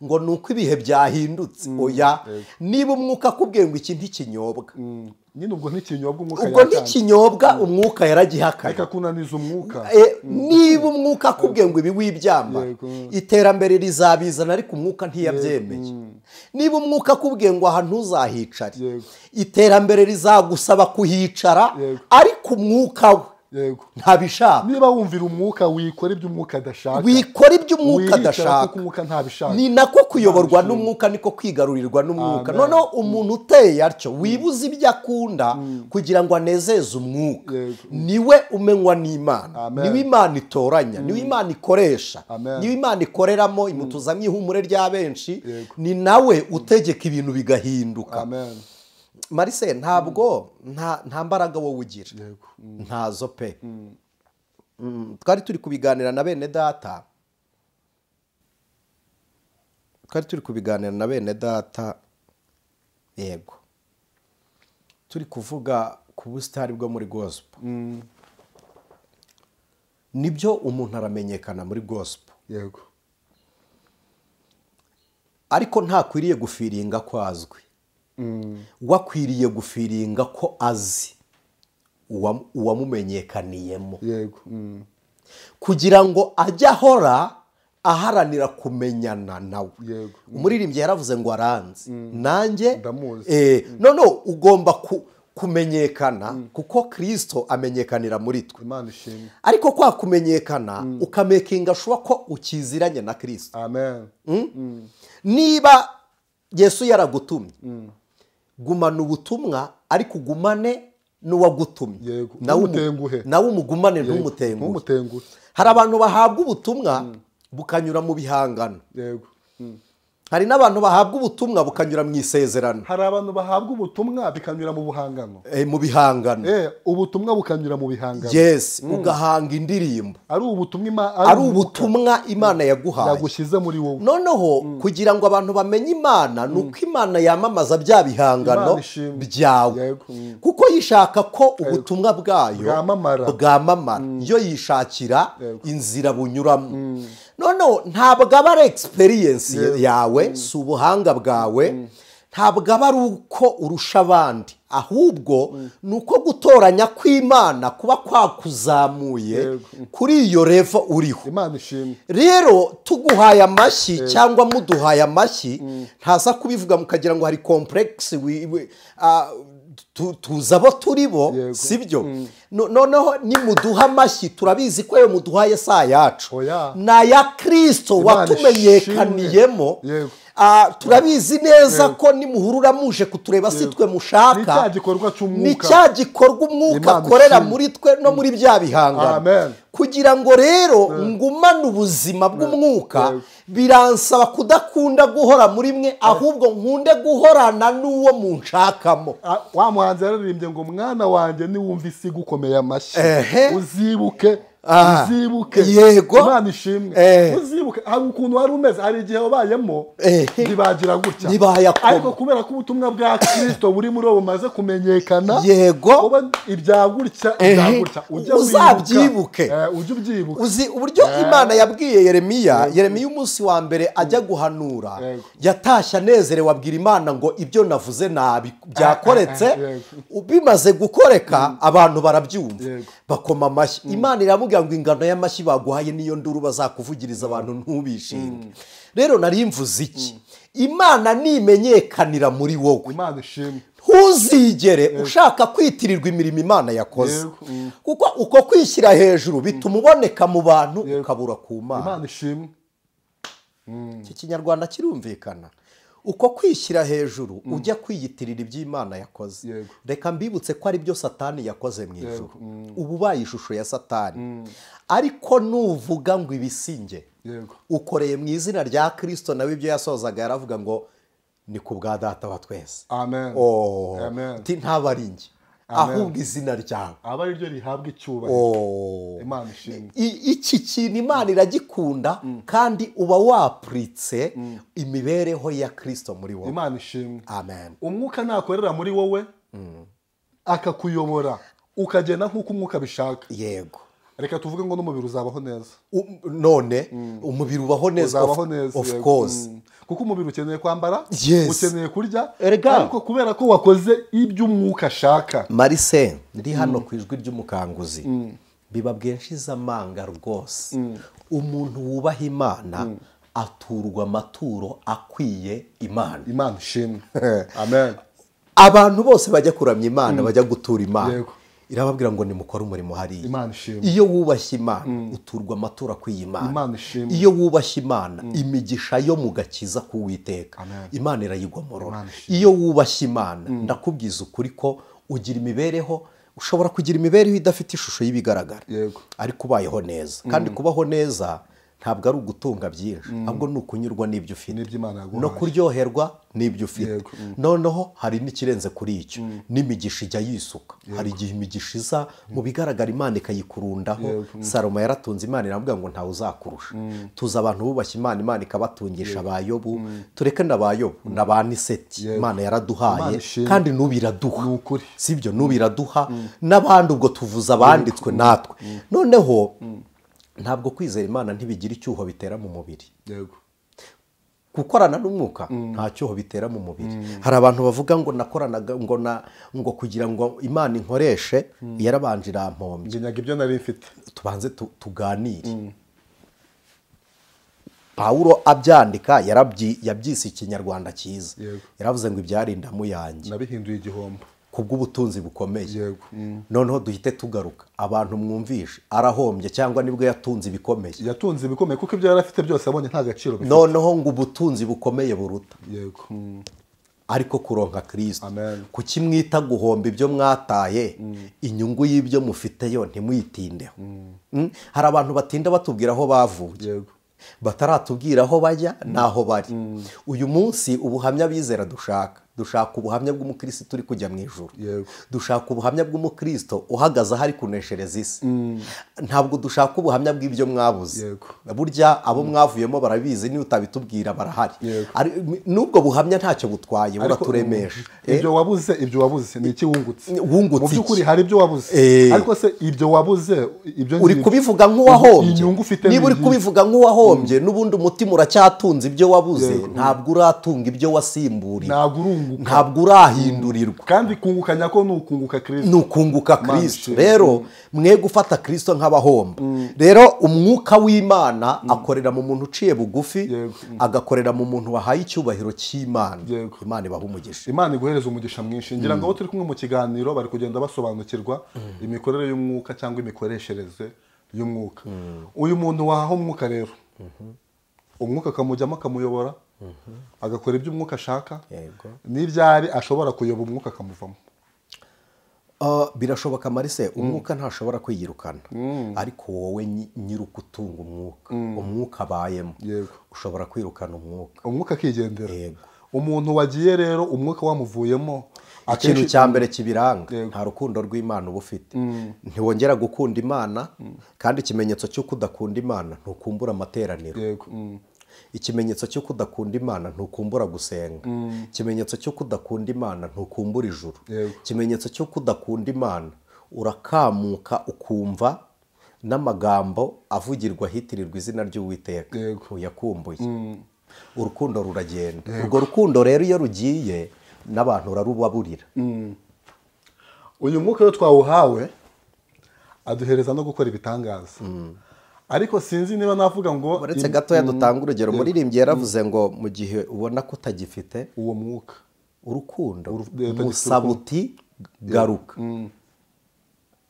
ngo nuko ibihe byahindutse. Oya, niba umwuka akubwiye ngo iki ntikinyobwa, Nyine ubwo ntikinyobwa umwuka. Ubwo ntikinyobwa umwuka yaragihakanye. Reka kunaniza umwuka. Niba umwuka akubwiye ngo ibi wibyamba, iterambere rizabizana ariko umwuka ntiyabyemeye. Niba umwuka akubwiye ngo aha ntuzahicare, iterambere rizagusaba kuhicara ariko umwuka we ntabishaka. Niba wumvira umwuka wikora ibyo umwuka adashaka. Wikora ibyo umwuka adashaka. Kuko umwuka ntabishaka. Ni nako kuyoborwa n'umwuka, niko kwigarurirwa n'umwuka. Noneho umuntu uteye atyo wibuza ibyo akunda kugira ngo anezeze umwuka, niwe umenywa n'Imana, niwe Imana itoranya, niwe Imana ikoresha, niwe Imana ikoreramo imutuzamo ihumure rya benshi, ni nawe utegeka ibintu bigahinduka. Marise ntabwo nta mbaraga wowe ugira, ntazo pe. Twari turi kubiganira na bene data, yego, turi kuvuga ku busitani bwo muri gospel. Nibyo umuntu aramenyekana muri gospel, yego, ariko ntakwiriye gufiringa ko azwi. Wakwiriye gufiringa ko azi uwamumenyekaniyemo, yego, kugira ngo ajye ahora aharanira kumenyana nawe. Umuririmbyi yaravuze ngo aranzi nanjye ndamuzi. No ugomba kumenyekana kuko Kristo amenyekanira muri twe. Imana ishimwe. Ariko kwa kumenyekana ukamekinga shuwa ko ukiziranye na Kristo. Amen. Niba Yesu yaragutumye, gumana ubutumwa ariko ugumane n'uwagutumye, nawe umugumane ntumutenguhe. Hari abantu bahabwa ubutumwa bukanyura mu bihangano, yego. Hari n'abantu bahabwa ubutumwa bukanyura mu isezerano. Hari abantu bahabwa ubutumwa bikanyura mu buhangano, mu bihangano, ubutumwa bukanyura mu bihangano. Yes, ugahanga indirimbo ari ubutumwa Imana yaguhaye, yagushyize muri wowe. Noneho kugira ngo abantu bamenye Imana nuko Imana yamamaza bya bihangano byawe, kuko yishaka ko ubutumwa bwayo bwamamara, yo yishakira inzira bunyuramo. Noneho ntabwo aba ari experience yawe, si ubuhanga bwawe, ntabwo aba ari uko urusha abandi, ahubwo ni uko gutoranya kw'Imana kuba kwakuzamuye kuri iyo level uriho. Imana ishimwe. Rero tuguhaye amashyi cyangwa muduhaye amashyi, ntaza kubivuga mukagira ngo hari complex tuza abo turi bo, sibyo? Noneho nimuduha amashyi turabizi ko ayo muduhaye saa yacu ni aya Kristo watumenyekaniyemo. Turabizi neza ko nimuhurura muje kutureba si twe mushaka, ni cya gikorwa umwuka akorera muri twe no muri bya bihangano. Kugira ngo rero ngumane ubuzima bw'umwuka, biransaba kudakunda guhora muri mwe, ahubwo nkunde guhorana n'uwo munshakamo. Wa muhanzi yararirimbye ngo mwana wanjye niwumva isi gukomeye amashyi, uzibuke, uzibuke. Yego, Imana ishimwe. Uzibuke hari ukuntu wari umeze, hari igihe wabayemo ntibagira gutya, ariko kubera ko ubutumwa bwa Kristo buri muri wowe bumaze kumenyekana, yego, ibya gutya ibya gutya uzabyibuke, ujye ubyibuka. Uzi uburyo Imana yabwiye Yeremiya, Yeremiya umunsi wa mbere ajya guhanura yatashye anezerewe abwira Imana ngo ibyo navuze nabi byakoretse, bimaze gukoreka abantu barabyumva bakoma amashyi. Imana iramubwira ngo ingano y'amashyi baguhaye niyo nduru bazakuvugiriza abantu ntubishinge. Rero nari mvuze iki? Imana nimenyekanira muri wowe, Imana ishimwe, ntuzigere ushaka kwitirirwa imirimo Imana yakoze, kuko uko kwishyira hejuru bituma uboneka mu bantu ukabura ku Mana. Imana ishimwe. Iki Kinyarwanda kirumvikana. Uko kwishyira hejuru ujya kwiyitirira iby'Imana yakoze. Reka mbibutse ko ari byo Satani yakoze mu ijuru. Ubu baye ishusho ya Satani. Ariko nuvuga ngo ibisinge, ukoreye mu izina rya Kristo, nawe ibyo yasozaga yaravuga ngo ni ku bwa data wa twese. Amen. Amen. Ntaba ari njye, ahubwo izina ryawe aba ari ryo rihabwa icyubahiro. Imana ishimwe. Iki kintu Imana iragikunda, kandi uba wapuritse imibereho ya Kristo muri wowe. Imana ishimwe. Amen. Umwuka nakorera muri wowe akakuyobora ukagenda nk'uko umwuka bishaka, yego, Reka tuvuge ngo n'umubiri uzabaho neza. None umubiri ubaho neza, of course. Kuko umubiri ukeneye kwambara, ukeneye kurya, ariko kubera ko wakoze ibyo umwuka ashaka. Marise ndi hano ku ijwi ry'umukanguzi, bibabwiye nshize amanga rwose. Umuntu wubaha Imana aturwa amaturo akwiye Imana. Imana ishimwe. Amen. Abantu bose bajya kuramya Imana, bajya gutura Imana, irababwira ngo nimukore umurimo hariya. Imana ishimwe. Iyo wubashye Imana uturwa amaturo akwiye Imana. Imana ishimwe. Iyo wubashye Imana imigisha yo mu gakiza k'Uwiteka Imana irayigomorora. Iyo wubashye Imana ndakubwiza ukuri ko ugira imibereho, ushobora kugira imibereho idafite ishusho y'ibigaragara, ariko ubayeho neza. Kandi kubaho neza ntabwo ari ugutunga byinshi, ahubwo ni ukunyurwa n'ibyo ufite, no kuryoherwa n'ibyo ufite. Noneho hari n'ikirenze kuri icyo, n'imigisha ijya yisuka. Hari igihe imigisha iza mu bigaragara Imana ikayikurundaho. Salomo yaratunze Imana iravuga ngo ntawe uzakurusha. Tuzi abantu bubashye Imana, Imana ikabatungisha ba Yobu, tureke na ba Yobu na ba Niseti. Imana yaraduhaye kandi n'ubu iraduha, sibyo? N'ubu iraduha n'abandi, ubwo tuvuze abanditswe natwe. Noneho ntabwo kwizera Imana ntibigira icyuho bitera mu mubiri. Yego. Gukorana n'umwuka nta cyuho bitera mu mubiri. Hari abantu bavuga ngo nakoranaga ngo na ngo kugira ngo Imana inkoreshe yarabanje irampombye. Nyaga ibyo nari mfite. Tubanze tuganire. Pawulo abyandika yabyise ikinyarwanda cyiza. Yaravuze ngo ibyarindamu yanjye nabihinduye igihombo kubw'ubutunzi bukomeye. Noneho duhite tugaruka abantu mwumvishe arahombye cyangwa nibwo yatunze ibikomeye. Yatunze ibikomeye kuko ibyo yarafite byose abonye nta gaciro bifite. Noneho ngo ubutunzi bukomeye buruta. Yego. Ariko kuronka Kristo. Kuki mwita guhomba ibyo mwataye, inyungu y'ibyo mufite yo ntimuyitindeho. Hari abantu batinda batubwira aho bavuye. Yego. Bataratubwira aho bajya naho bari. Uyu munsi ubuhamya bizera dushaka, dushaka ubuhamya bw'umukristo turi kujya mu ijuru. Dushaka ubuhamya bw'umukristo uhagaze ahari kuneshereza isi. Ntabwo dushaka ubuhamya bw'ibyo mwabuze. Burya abo mwavuyemo barabizi, niyo utabitubwira barahari. Nubwo buhamya ntacyo butwaye, buraturemesha. Ibyo wabuze, ibyo wabuze ni iki wungutse? Mu by'ukuri hari ibyo wabuze, ariko se ibyo wabuze ibyo uri kubivuga nk'uwahombye. Niba uri kubivuga nk'uwahombye n'ubundi umutima uracyatunze ibyo wabuze, ntabwo uratunga ibyo wasimburiye, ntabwo urahindurirwa. Kandi kunguka nyako ni ukunguka Kristo. Ni ukunguka Kristo. Rero mwe gufata Kristo nk'abahomba. Rero umwuka w'Imana akorera mu muntu uciye bugufi, agakorera mu muntu wahaye icyubahiro cy'Imana. Imana ibaha umugisha. Imana iguhereza umugisha mwinshi. Ngira ngo abo turi kumwe mu kiganiro bari kugenda basobanukirwa imikorere y'umwuka cyangwa imikoreshereze y'umwuka. Uyu muntu wahaho umwuka rero, umwuka akamujyamo akamuyobora, agakora ibyo umwuka ashaka, n'ibyari ashobora kuyoba umwuka akamuvamo. Birashoboka Marise, umwuka ntashobora kwiyirukana, ariko wowe nyiruka utunga umwuka, umwuka abayemo, ushobora kwirukana umwuka, umwuka akigendera. Umuntu wagiye rero umwuka wamuvuyemo, ikintu cya mbere kibiranga nta rukundo rw'Imana uba ufite. Ntiwongera gukunda Imana, kandi ikimenyetso cy'uko udakunda Imana ntukumbura amateraniro. Ikimenyetso cy'uko udakunda Imana ntukumbura gusenga. Ikimenyetso cy'uko udakunda Imana ntukumbura ijuru. Ikimenyetso cy'uko udakunda Imana urakamuka ukumva n'amagambo avugirwa hitirirwa izina ry'Uwiteka, uyakumbuye. Urukundo ruragenda. Urwo rukundo rero iyo rugiye n'abantu urarubaburira. Uyu mwuka rero twawuhawe aduhereza no gukora ibitangaza. Ariko sinzi niba navuga ngo uretse gatoya dutanga urugero, muririmbyi yaravuze ngo mu gihe ubona ko utagifite uwo mwuka urukundo musabuti garuka.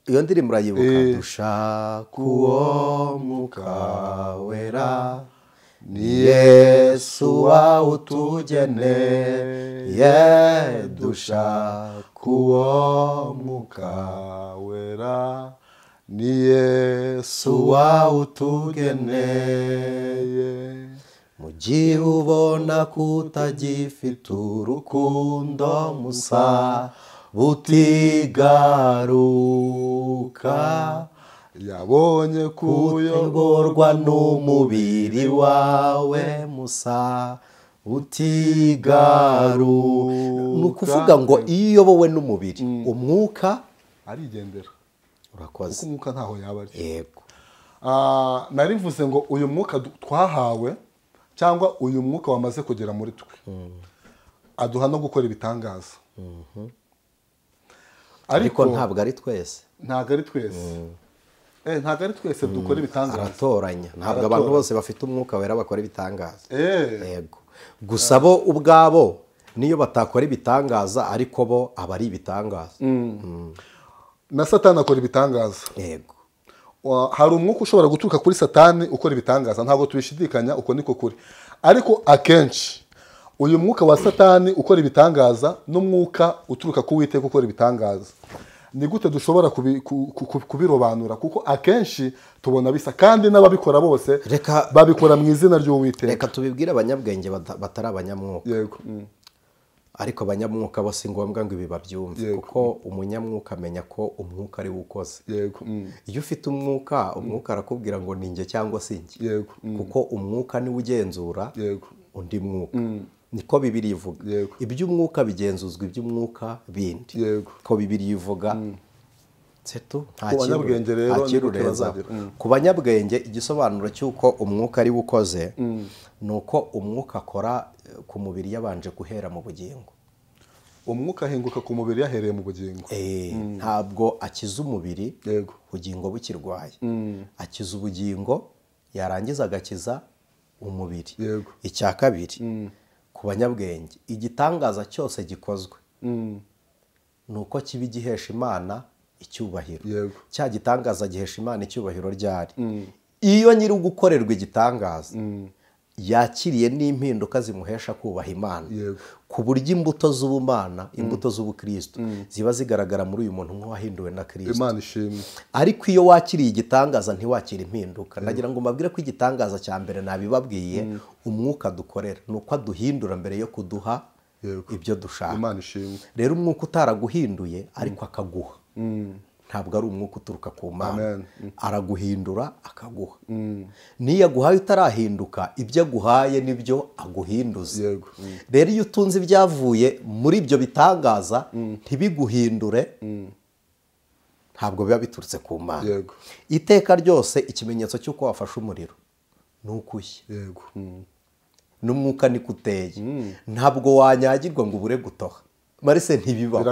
Iyo ndirimbo urayibuka, dushaka uwo mwuka wera ni Yesu wawutugeneye, dushaka uwo mwuka wera ni Yesu wawutugeneye. Mu gihe ubona ko utagifite urukundo musa butigaruka, yabonye kuyoborwa n'umubiri wawe musa utigaruka. Ni ukuvuga ngo iyo uyobowe n'umubiri, umwuka arigendera, Urakoze. Kuko umwuka ntaho yaba ari. Yego. Narivuze ngo uyu mwuka twahawe cyangwa uyu mwuka wamaze kugera muri twe aduha no gukora ibitangaza. Ariko ntabwo ari twese. Ntabwo ari twese. Ntabwo ari twese dukora ibitangaza. Aratoranya. Ntabwo abantu bose bafite umwuka wera bakora ibitangaza. Yego. Gusa bo ubwabo niyo batakora ibitangaza ariko bo aba ari ibitangaza. Na Satani akora ibitangaza. Yego. Hari umwuka ushobora guturuka kuri Satani ukora ibitangaza, ntabwo tubishidikanya, uko niko kuri. Ariko akenshi uyu mwuka wa Satani ukora ibitangaza n'umwuka uturuka ku Uwiteka ukora ibitangaza, ni gute dushobora kubirobanura? Kuko akenshi tubona bisa, kandi n'ababikora bose babikora mu izina ry'Uwiteka. Reka tubibwire abanyabwenge batari abanyamwuka. Yego. Ariko abanyamwuka bo si ngombwa ngo ibi babyumve, kuko umunyamwuka amenya ko umwuka ari we ukoze. Yego. Iyo ufite umwuka, umwuka arakubwira ngo ni njye cyangwa si njye. Yego. Kuko umwuka niwe ugenzura Yego. undi mwuka. Niko Bibiliya ivuga. Iby'umwuka bigenzuzwa iby'umwuka bindi. Yego. Ko Bibiliya ivuga. Setu nta banyabwenge rero ku banyabwenge igisobanuro cy'uko umwuka ari we ukoze nuko umwuka akora ku mubiri yabanje guhera mu bugingo. Umwuka ahinguka ku mubiri yahereye mu bugingo. Ntabwo akiza umubiri. Yego. Ubugingo bukirwaye. Akiza ubugingo yarangiza agakiza umubiri. Yego. Icya kabiri, ku banyabwenge igitangaza cyose gikozwe nuko kiba gihesha Imana icyubahiro. Yego. Cya gitangaza gihesha Imana icyubahiro ryari iyo nyiri gukorerwa igitangaza yakiriye n'impinduka zimuhesha kubaha Imana, ku buryo imbuto z'ubumana, imbuto z'ubukristo ziba zigaragara muri uyu muntu nk'uwahinduwe na Kristo. Imana ishimwe. Ariko iyo wakiriye igitangaza ntiwakira impinduka. Nagira ngo mbabwire ko igitangaza cya mbere nabibabwiye, umwuka dukorera nuko aduhindura mbere yo kuduha ibyo dushaka. Imana ishimwe. Rero umwuka utaraguhinduye ariko akaguha, ntabwo ari umwuka uturuka ku Mana. Araguhindura akaguha. Niyo aguhaye utarahinduka, ibyo aguhaye nibyo aguhinduza. Yego. Rero iyo utunze ibyavuye muri ibyo bitangaza ntibiguhindure, ntabwo biba biturutse ku Mana. Yego. Iteka ryose ikimenyetso cy'uko wafashe umuriro ni ukushya. Yego. N'umwuka niko uteye. Ntabwo wanyagirwa ngo ubure gutoha. Marise ntibibaho.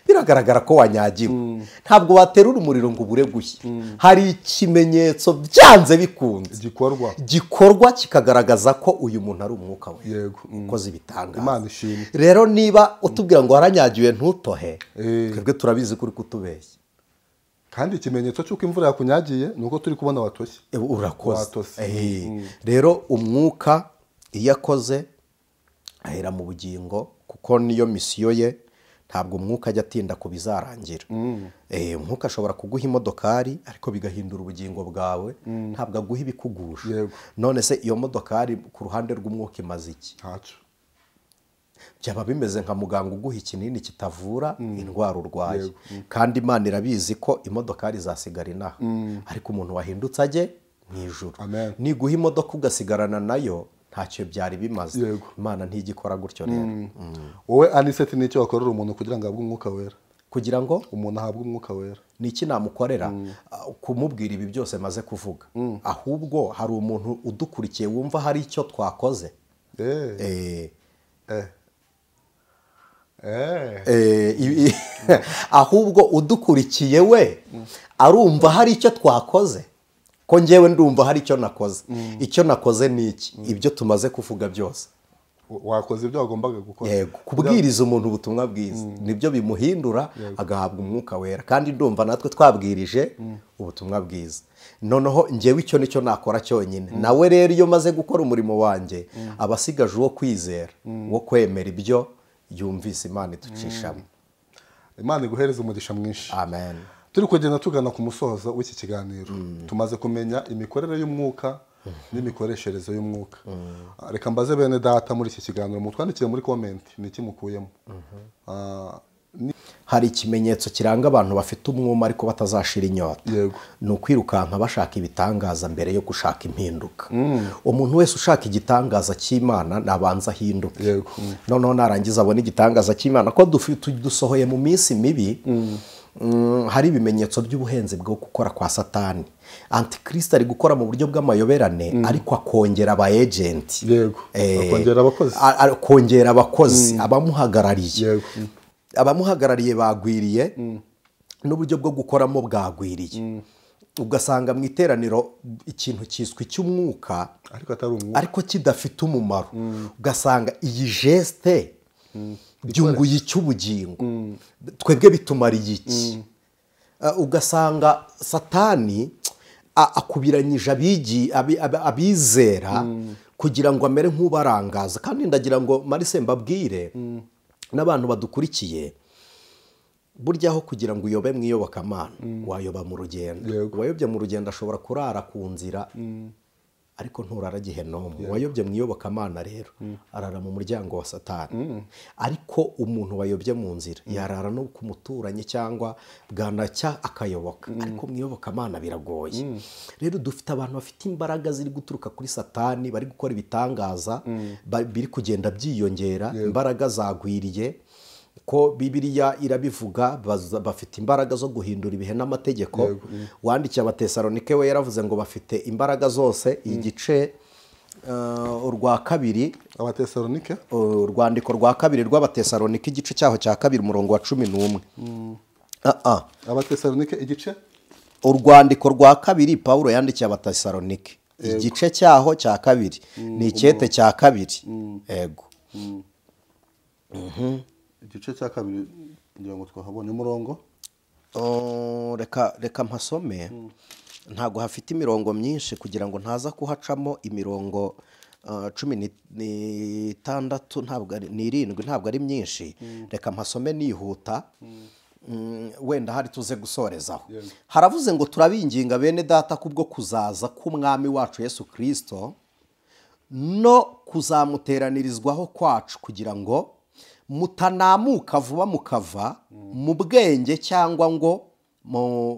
Biragaragara ko wanyagiwe. Ntabwo waterura umuriro ngo ubure gushya. Hari ikimenyetso byanze bikunze gikorwa kikagaragaza ko uyu muntu ari umwuka we. Yego. Ukoze ibitangaza. Imana ishimwe. Rero niba utubwira ngo waranyagiwe ntutohe, twebwe turabizi ko uri kutubeshya. Kandi ikimenyetso cy'uko imvura yakunyagiye nuko turi kubona watoshye. Urakoze. Rero umwuka iyo akoze ahera mu bugingo, kuko niyo misiyo ye. Ntabwo umwuka ajya atinda kubizarangira. Umwuka ashobora kuguha imodokari ariko bigahindura ubugingo bwawe, ntabwo aguha ibikugusha. None se iyo modokari ku ruhande rw'umwuka imaze iki? Ntacyo. Byaba bimeze nka muganga uguha ikinini kitavura indwara urwaye. Kandi Imana irabizi ko imodokari izasigara inaha, ariko umuntu wahindutse ajye mu ijuru. Niguha imodoka ugasigarana nayo, ntacyo byari bimaze. Imana ntigikora gutyo rero. Wowe Aniseti, nicyo wakorera umuntu kugira ngo ahabwe umwuka wera? Kugira ngo umuntu ahabwe umwuka wera niki namukorera? Kumubwira ibi byose maze kuvuga. Ahubwo hari umuntu udukurikiye wumva hari icyo twakoze. Ahubwo udukurikiye we arumva hari icyo twakoze. Ko njyewe ndumva hari icyo nakoze. Icyo nakoze ni iki? Ibyo tumaze kuvuga byose. Wakoze ibyo wagombaga gukora. Yego. Kubwiriza umuntu ubutumwa bwiza nibyo bimuhindura agahabwa umwuka wera. Kandi ndumva natwe twabwirije ubutumwa bwiza. Noneho njyewe icyo nicyo nakora cyonyine. Nawe rero iyo maze gukora umurimo wanjye, abasigaje uwo kwizera, wo kwemera ibyo yumvise Imana iducishamo. Imana iguhereze umugisha mwinshi. Amen. Turi kugenda tugana ku musozo w'iki kiganiro. Tumaze kumenya imikorere y'umwuka n'imikoreshereze y'umwuka. Reka mbaze bene data muri iki kiganiro, mutwandikire muri comment niki mukuyemo. Hari ikimenyetso kiranga abantu bafite umwuma ariko batazashira inyota. Ni ukwirukanka bashaka ibitangaza mbere yo gushaka impinduka. Umuntu wese ushaka igitangaza cy'Imana nabanza ahinduke. Noneho narangiza abone igitangaza cy'Imana. Ko dusohoye mu minsi mibi, hari ibimenyetso by'ubuhenzi bwo gukora kwa Satani. Antikristo ari gukora mu buryo bw'amayoberane, ariko akongera aba agent. Yego, akongera abakozi. Akongera abakozi abamuhagarariye. Abamuhagarariye bagwiriye, n'uburyo bwo gukoramo bwagwiriye. Ugasanga mu iteraniro ikintu cyiswe cy'umwuka ariko kidafite umumaro. Ugasanga iyi geste byunguye icy'ubugingo, twebwe bitumariye iki? Ugasanga Satani akubiranyije abizera kugira ngo amere nk'ubarangaza. Kandi ndagira ngo Marise mbabwire n'abantu badukurikiye, burya aho kugira ngo uyobe mu iyobokamana wayoba mu rugendo. Uwayobye mu rugendo ashobora kurara ku nzira, ariko nturara gihenomu. Uwayobye mu iyobokamana rero arara mu muryango wa Satani. Ariko umuntu wayobye mu nzira yarara no ku muturanyi cyangwa bwanacya akayoboka, ariko mu iyobokamana biragoye. Rero dufite abantu bafite imbaraga ziri guturuka kuri Satani, bari gukora ibitangaza biri kugenda byiyongera, imbaraga zagwiriye. Ko Bibiliya irabivuga, bafite imbaraga zo guhindura ibihe n'amategeko. Wandikiye Abatesalonike we yaravuze ngo bafite imbaraga zose. Igice urwa kabiri Abatesalonike, urwandiko rwa kabiri rw'Abatesalonike igice cyaho cya kabiri umurongo wa 11. Abatesalonike igice, urwandiko rwa kabiri Paulo yandikiye Abatesalonike igice cyaho cya kabiri ni icyete cya kabiri. Yego. Igice cya kabiri ngira ngo twahabonye umurongo. Reka mpasome, ntago hafite imirongo myinshi kugira ngo ntaza kuhacamo imirongo 16, ntabwo ari 7, ntabwo ari myinshi. Reka mpasome nihuta, wenda hari tuze gusorezaho. Haravuze ngo turabinginga bene data kubwo kuzaza k'umwami wacu Yesu Kristo no kuzamuteranirizwaho kwacu, kugira ngo mutanamuka vuba mukava mu bwenge cyangwa ngo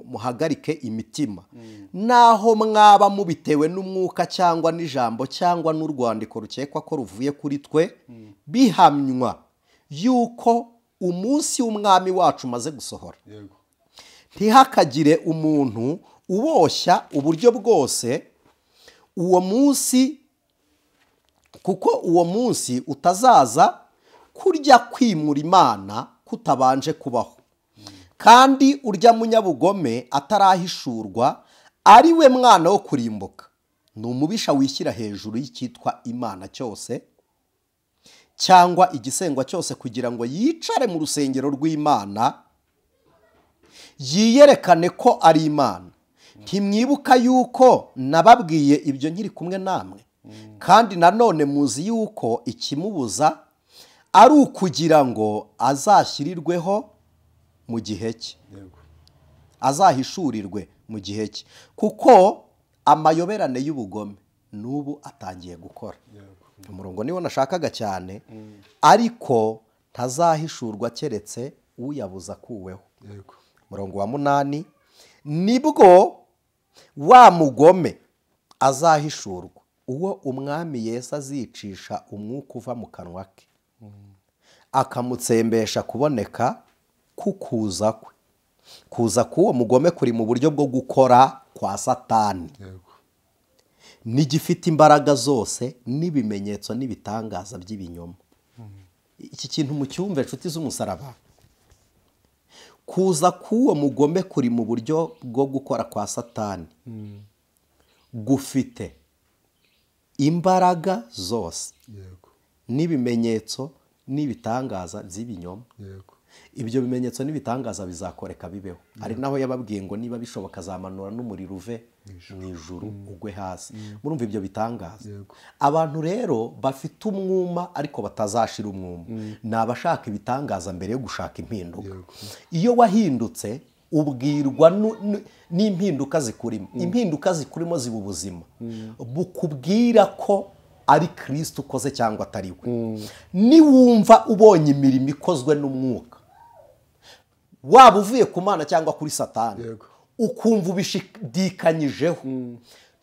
muhagarike imitima, naho mwaba mubitewe n'umwuka cyangwa n'ijambo cyangwa n'urwandiko rukekwa ko ruvuye kuri twe, bihamywa yuko umunsi w'umwami wacu umaze gusohora. Ntihakagire umuntu uboshya uburyo bwose uwo munsi, kuko uwo munsi utazaza kurya kwimura Imana kutabanje kubaho, kandi urya munyabugome atarahishurwa, ari we mwana wo kurimbuka. Ni umubisha wishyira hejuru y'icyitwa Imana cyose cyangwa igisengwa cyose, kugira ngo yicare mu rusengero rw'Imana yiyerekane ko ari Imana. Ntimwibuka yuko nababwiye ibyo nkiri kumwe namwe? Kandi nanone muzi yuko ikimubuza ari ukugira ngo azashyirirweho mu gihe cye, azahishurirwe mu gihe cye, kuko amayoberane y'ubugome n'ubu atangiye gukora. Umurongo niwo nashakaga cyane, ariko ntazahishurwa keretse uyabuza akuweho. Umurongo wa 8, nibwo wa mugome azahishurwa, uwo umwami Yesu azicisha umwuka uva mu kanwa ke, akamutsembesha kuboneka kukuza kwe. Kuza k'uwo mugome kuri mu buryo bwo gukora kwa Satani, n'igifite imbaraga zose n'ibimenyetso n'ibitangaza by'ibinyoma. Iki kintu mu cyumve nshuti z'umusaraba, kuza k'uwo mugome kuri mu buryo bwo gukora kwa Satani gufite imbaraga zose n'ibimenyetso n'ibitangaza by'ibinyoma. Ibyo bimenyetso n'ibitangaza bizakoreka bibeho. Ari naho yababwiye ngo niba bishoboka azamanura n'umuriro uve mu ijuru ugwe hasi. Murumva ibyo bitangaza. Abantu rero bafite umwuma ariko batazashira umwuma, ni abashaka ibitangaza mbere yo gushaka impinduka. Iyo wahindutse ubwirwa n'impinduka zikurimo. Impinduka zikurimo ziba ubuzima bukubwira ko ari Kristo ukoze cyangwa atari we. Niwumva ubonye imirimo ikozwe n'umwuka, waba uvuye ku Mana cyangwa kuri Satani, ukumva ubishidikanyijeho,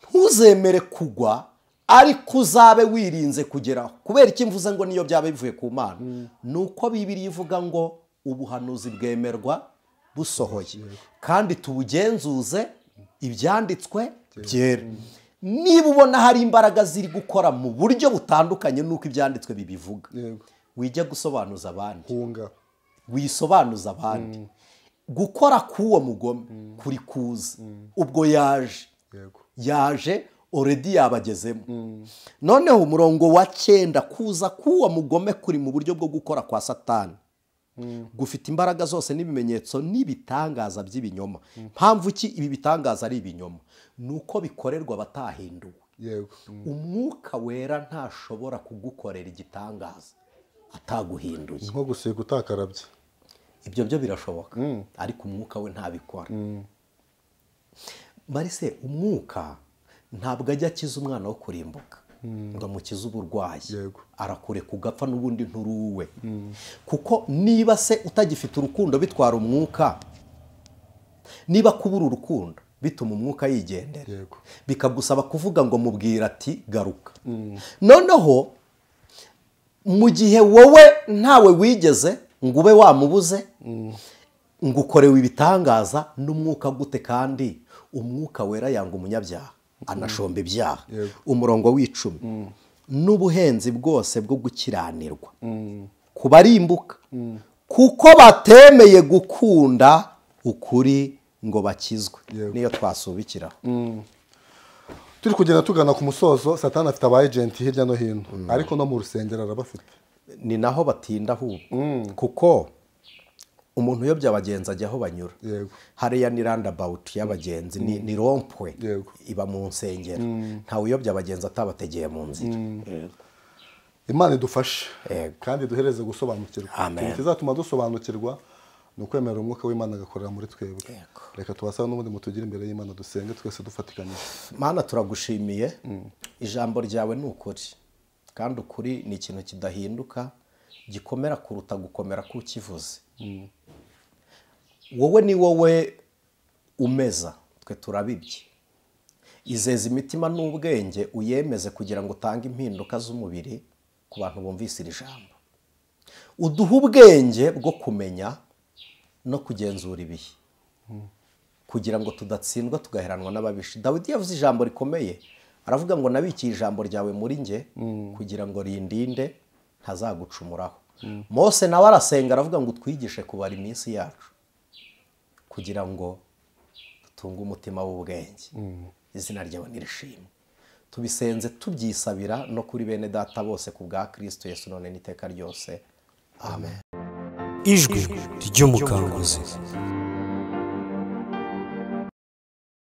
ntuzemere kugwa, ariko uzabe wirinze kugeraho. Kubera iki mvuze ngo niyo byaba bivuye ku Mana? Nuko Bibiliya ivuga ngo ubuhanuzi bwemerwa busohoye, kandi tubugenzuze ibyanditswe byera. Niba ubona hari imbaraga ziri gukora mu buryo butandukanye n'uko ibyanditswe bibivuga, wijya gusobanuza abandi, wisobanuza abandi. Gukora k'uwo mugome kuri kuza ubwo yaje already yabagezemo. Noneho umurongo wa 9, kuza k'uwo mugome kuri mu buryo bwo gukora kwa Satani, gufite imbaraga zose n'ibimenyetso n'ibitangaza by'ibinyoma. Mpamvu ki ibi bitangaza ari ibinyoma? Nuko bikorerwa abatahinduwe. Umwuka wera ntashobora kugukorera igitangaza ataguhinduye. Nko gusiga utakarabye, ibyo byo birashoboka, ariko umwuka we ntabikora. Marise, umwuka ntabwo ajya akiza umwana wo kurimbuka ngo amukize uburwayi, arakureka ugapfa n'ubundi nturuwe. Kuko niba se utagifite urukundo bitwara umwuka, niba kubura urukundo bituma umwuka yigendera, bikagusaba kuvuga ngo mubwira ati garuka. Noneho mu gihe wowe ntawe wigeze ngo ube wamubuze, ngo ukorewe ibitangaza n'umwuka gute? Kandi umwuka wera yanga umunyabyaha, anashomba ibyaha. Umurongo w'10, n'ubuhenzi bwose bwo gukiranirwa kubarimbuka, kuko batemeye gukunda ukuri ngo bakizwe. Niyo twasubikiraho. Turi kugenda tugana ku musozo. Satani afite aba agent hirya no hino, ariko no mu rusengero arabafite. Ni naho batinda ahubwo, kuko umuntu uyobya abagenzi ajya aho banyura. Hariya ni roundabout y'abagenzi, ni rompwe iba mu nsengero. Ntawe uyobya abagenzi atabategeye mu nzira. Imana idufashe kandi duhereze gusobanukirwa. Ikintu kizatuma dusobanukirwa ni ukwemera umwuka w'Imana agakorera muri twebwe. Reka tubasabe n'ubundi mutugire imbere y'Imana, dusenge twese dufatikanyije. Mana, turagushimiye, ijambo ryawe ni ukuri, kandi ukuri ni ikintu kidahinduka, gikomera kuruta gukomera kukivuze. Wowe ni wowe umeza, twe turabibye. Izeza imitima n'ubwenge uyemeze kugira ngo utange impinduka z'umubiri ku bantu bumvise iri jambo. Uduhe ubwenge bwo kumenya no kugenzura ibihe, kugira ngo tudatsindwa tugaheranwa n'ababishi. Dawidi yavuze ijambo rikomeye, aravuga ngo nabikiye ijambo ryawe muri nge kugira ngo rindinde ntazagucumuraho. Mose nawe arasenga aravuga ngo utwigishe kubara iminsi yacu kugira ngo dutunge umutima w'ubwenge. Izina ryawe nirishimwe. Tubisenze tubyisabira no kuri bene data bose ku bwa Kristo Yesu none n'iteka ryose. Amen. Ijwi ry'umukanguzi.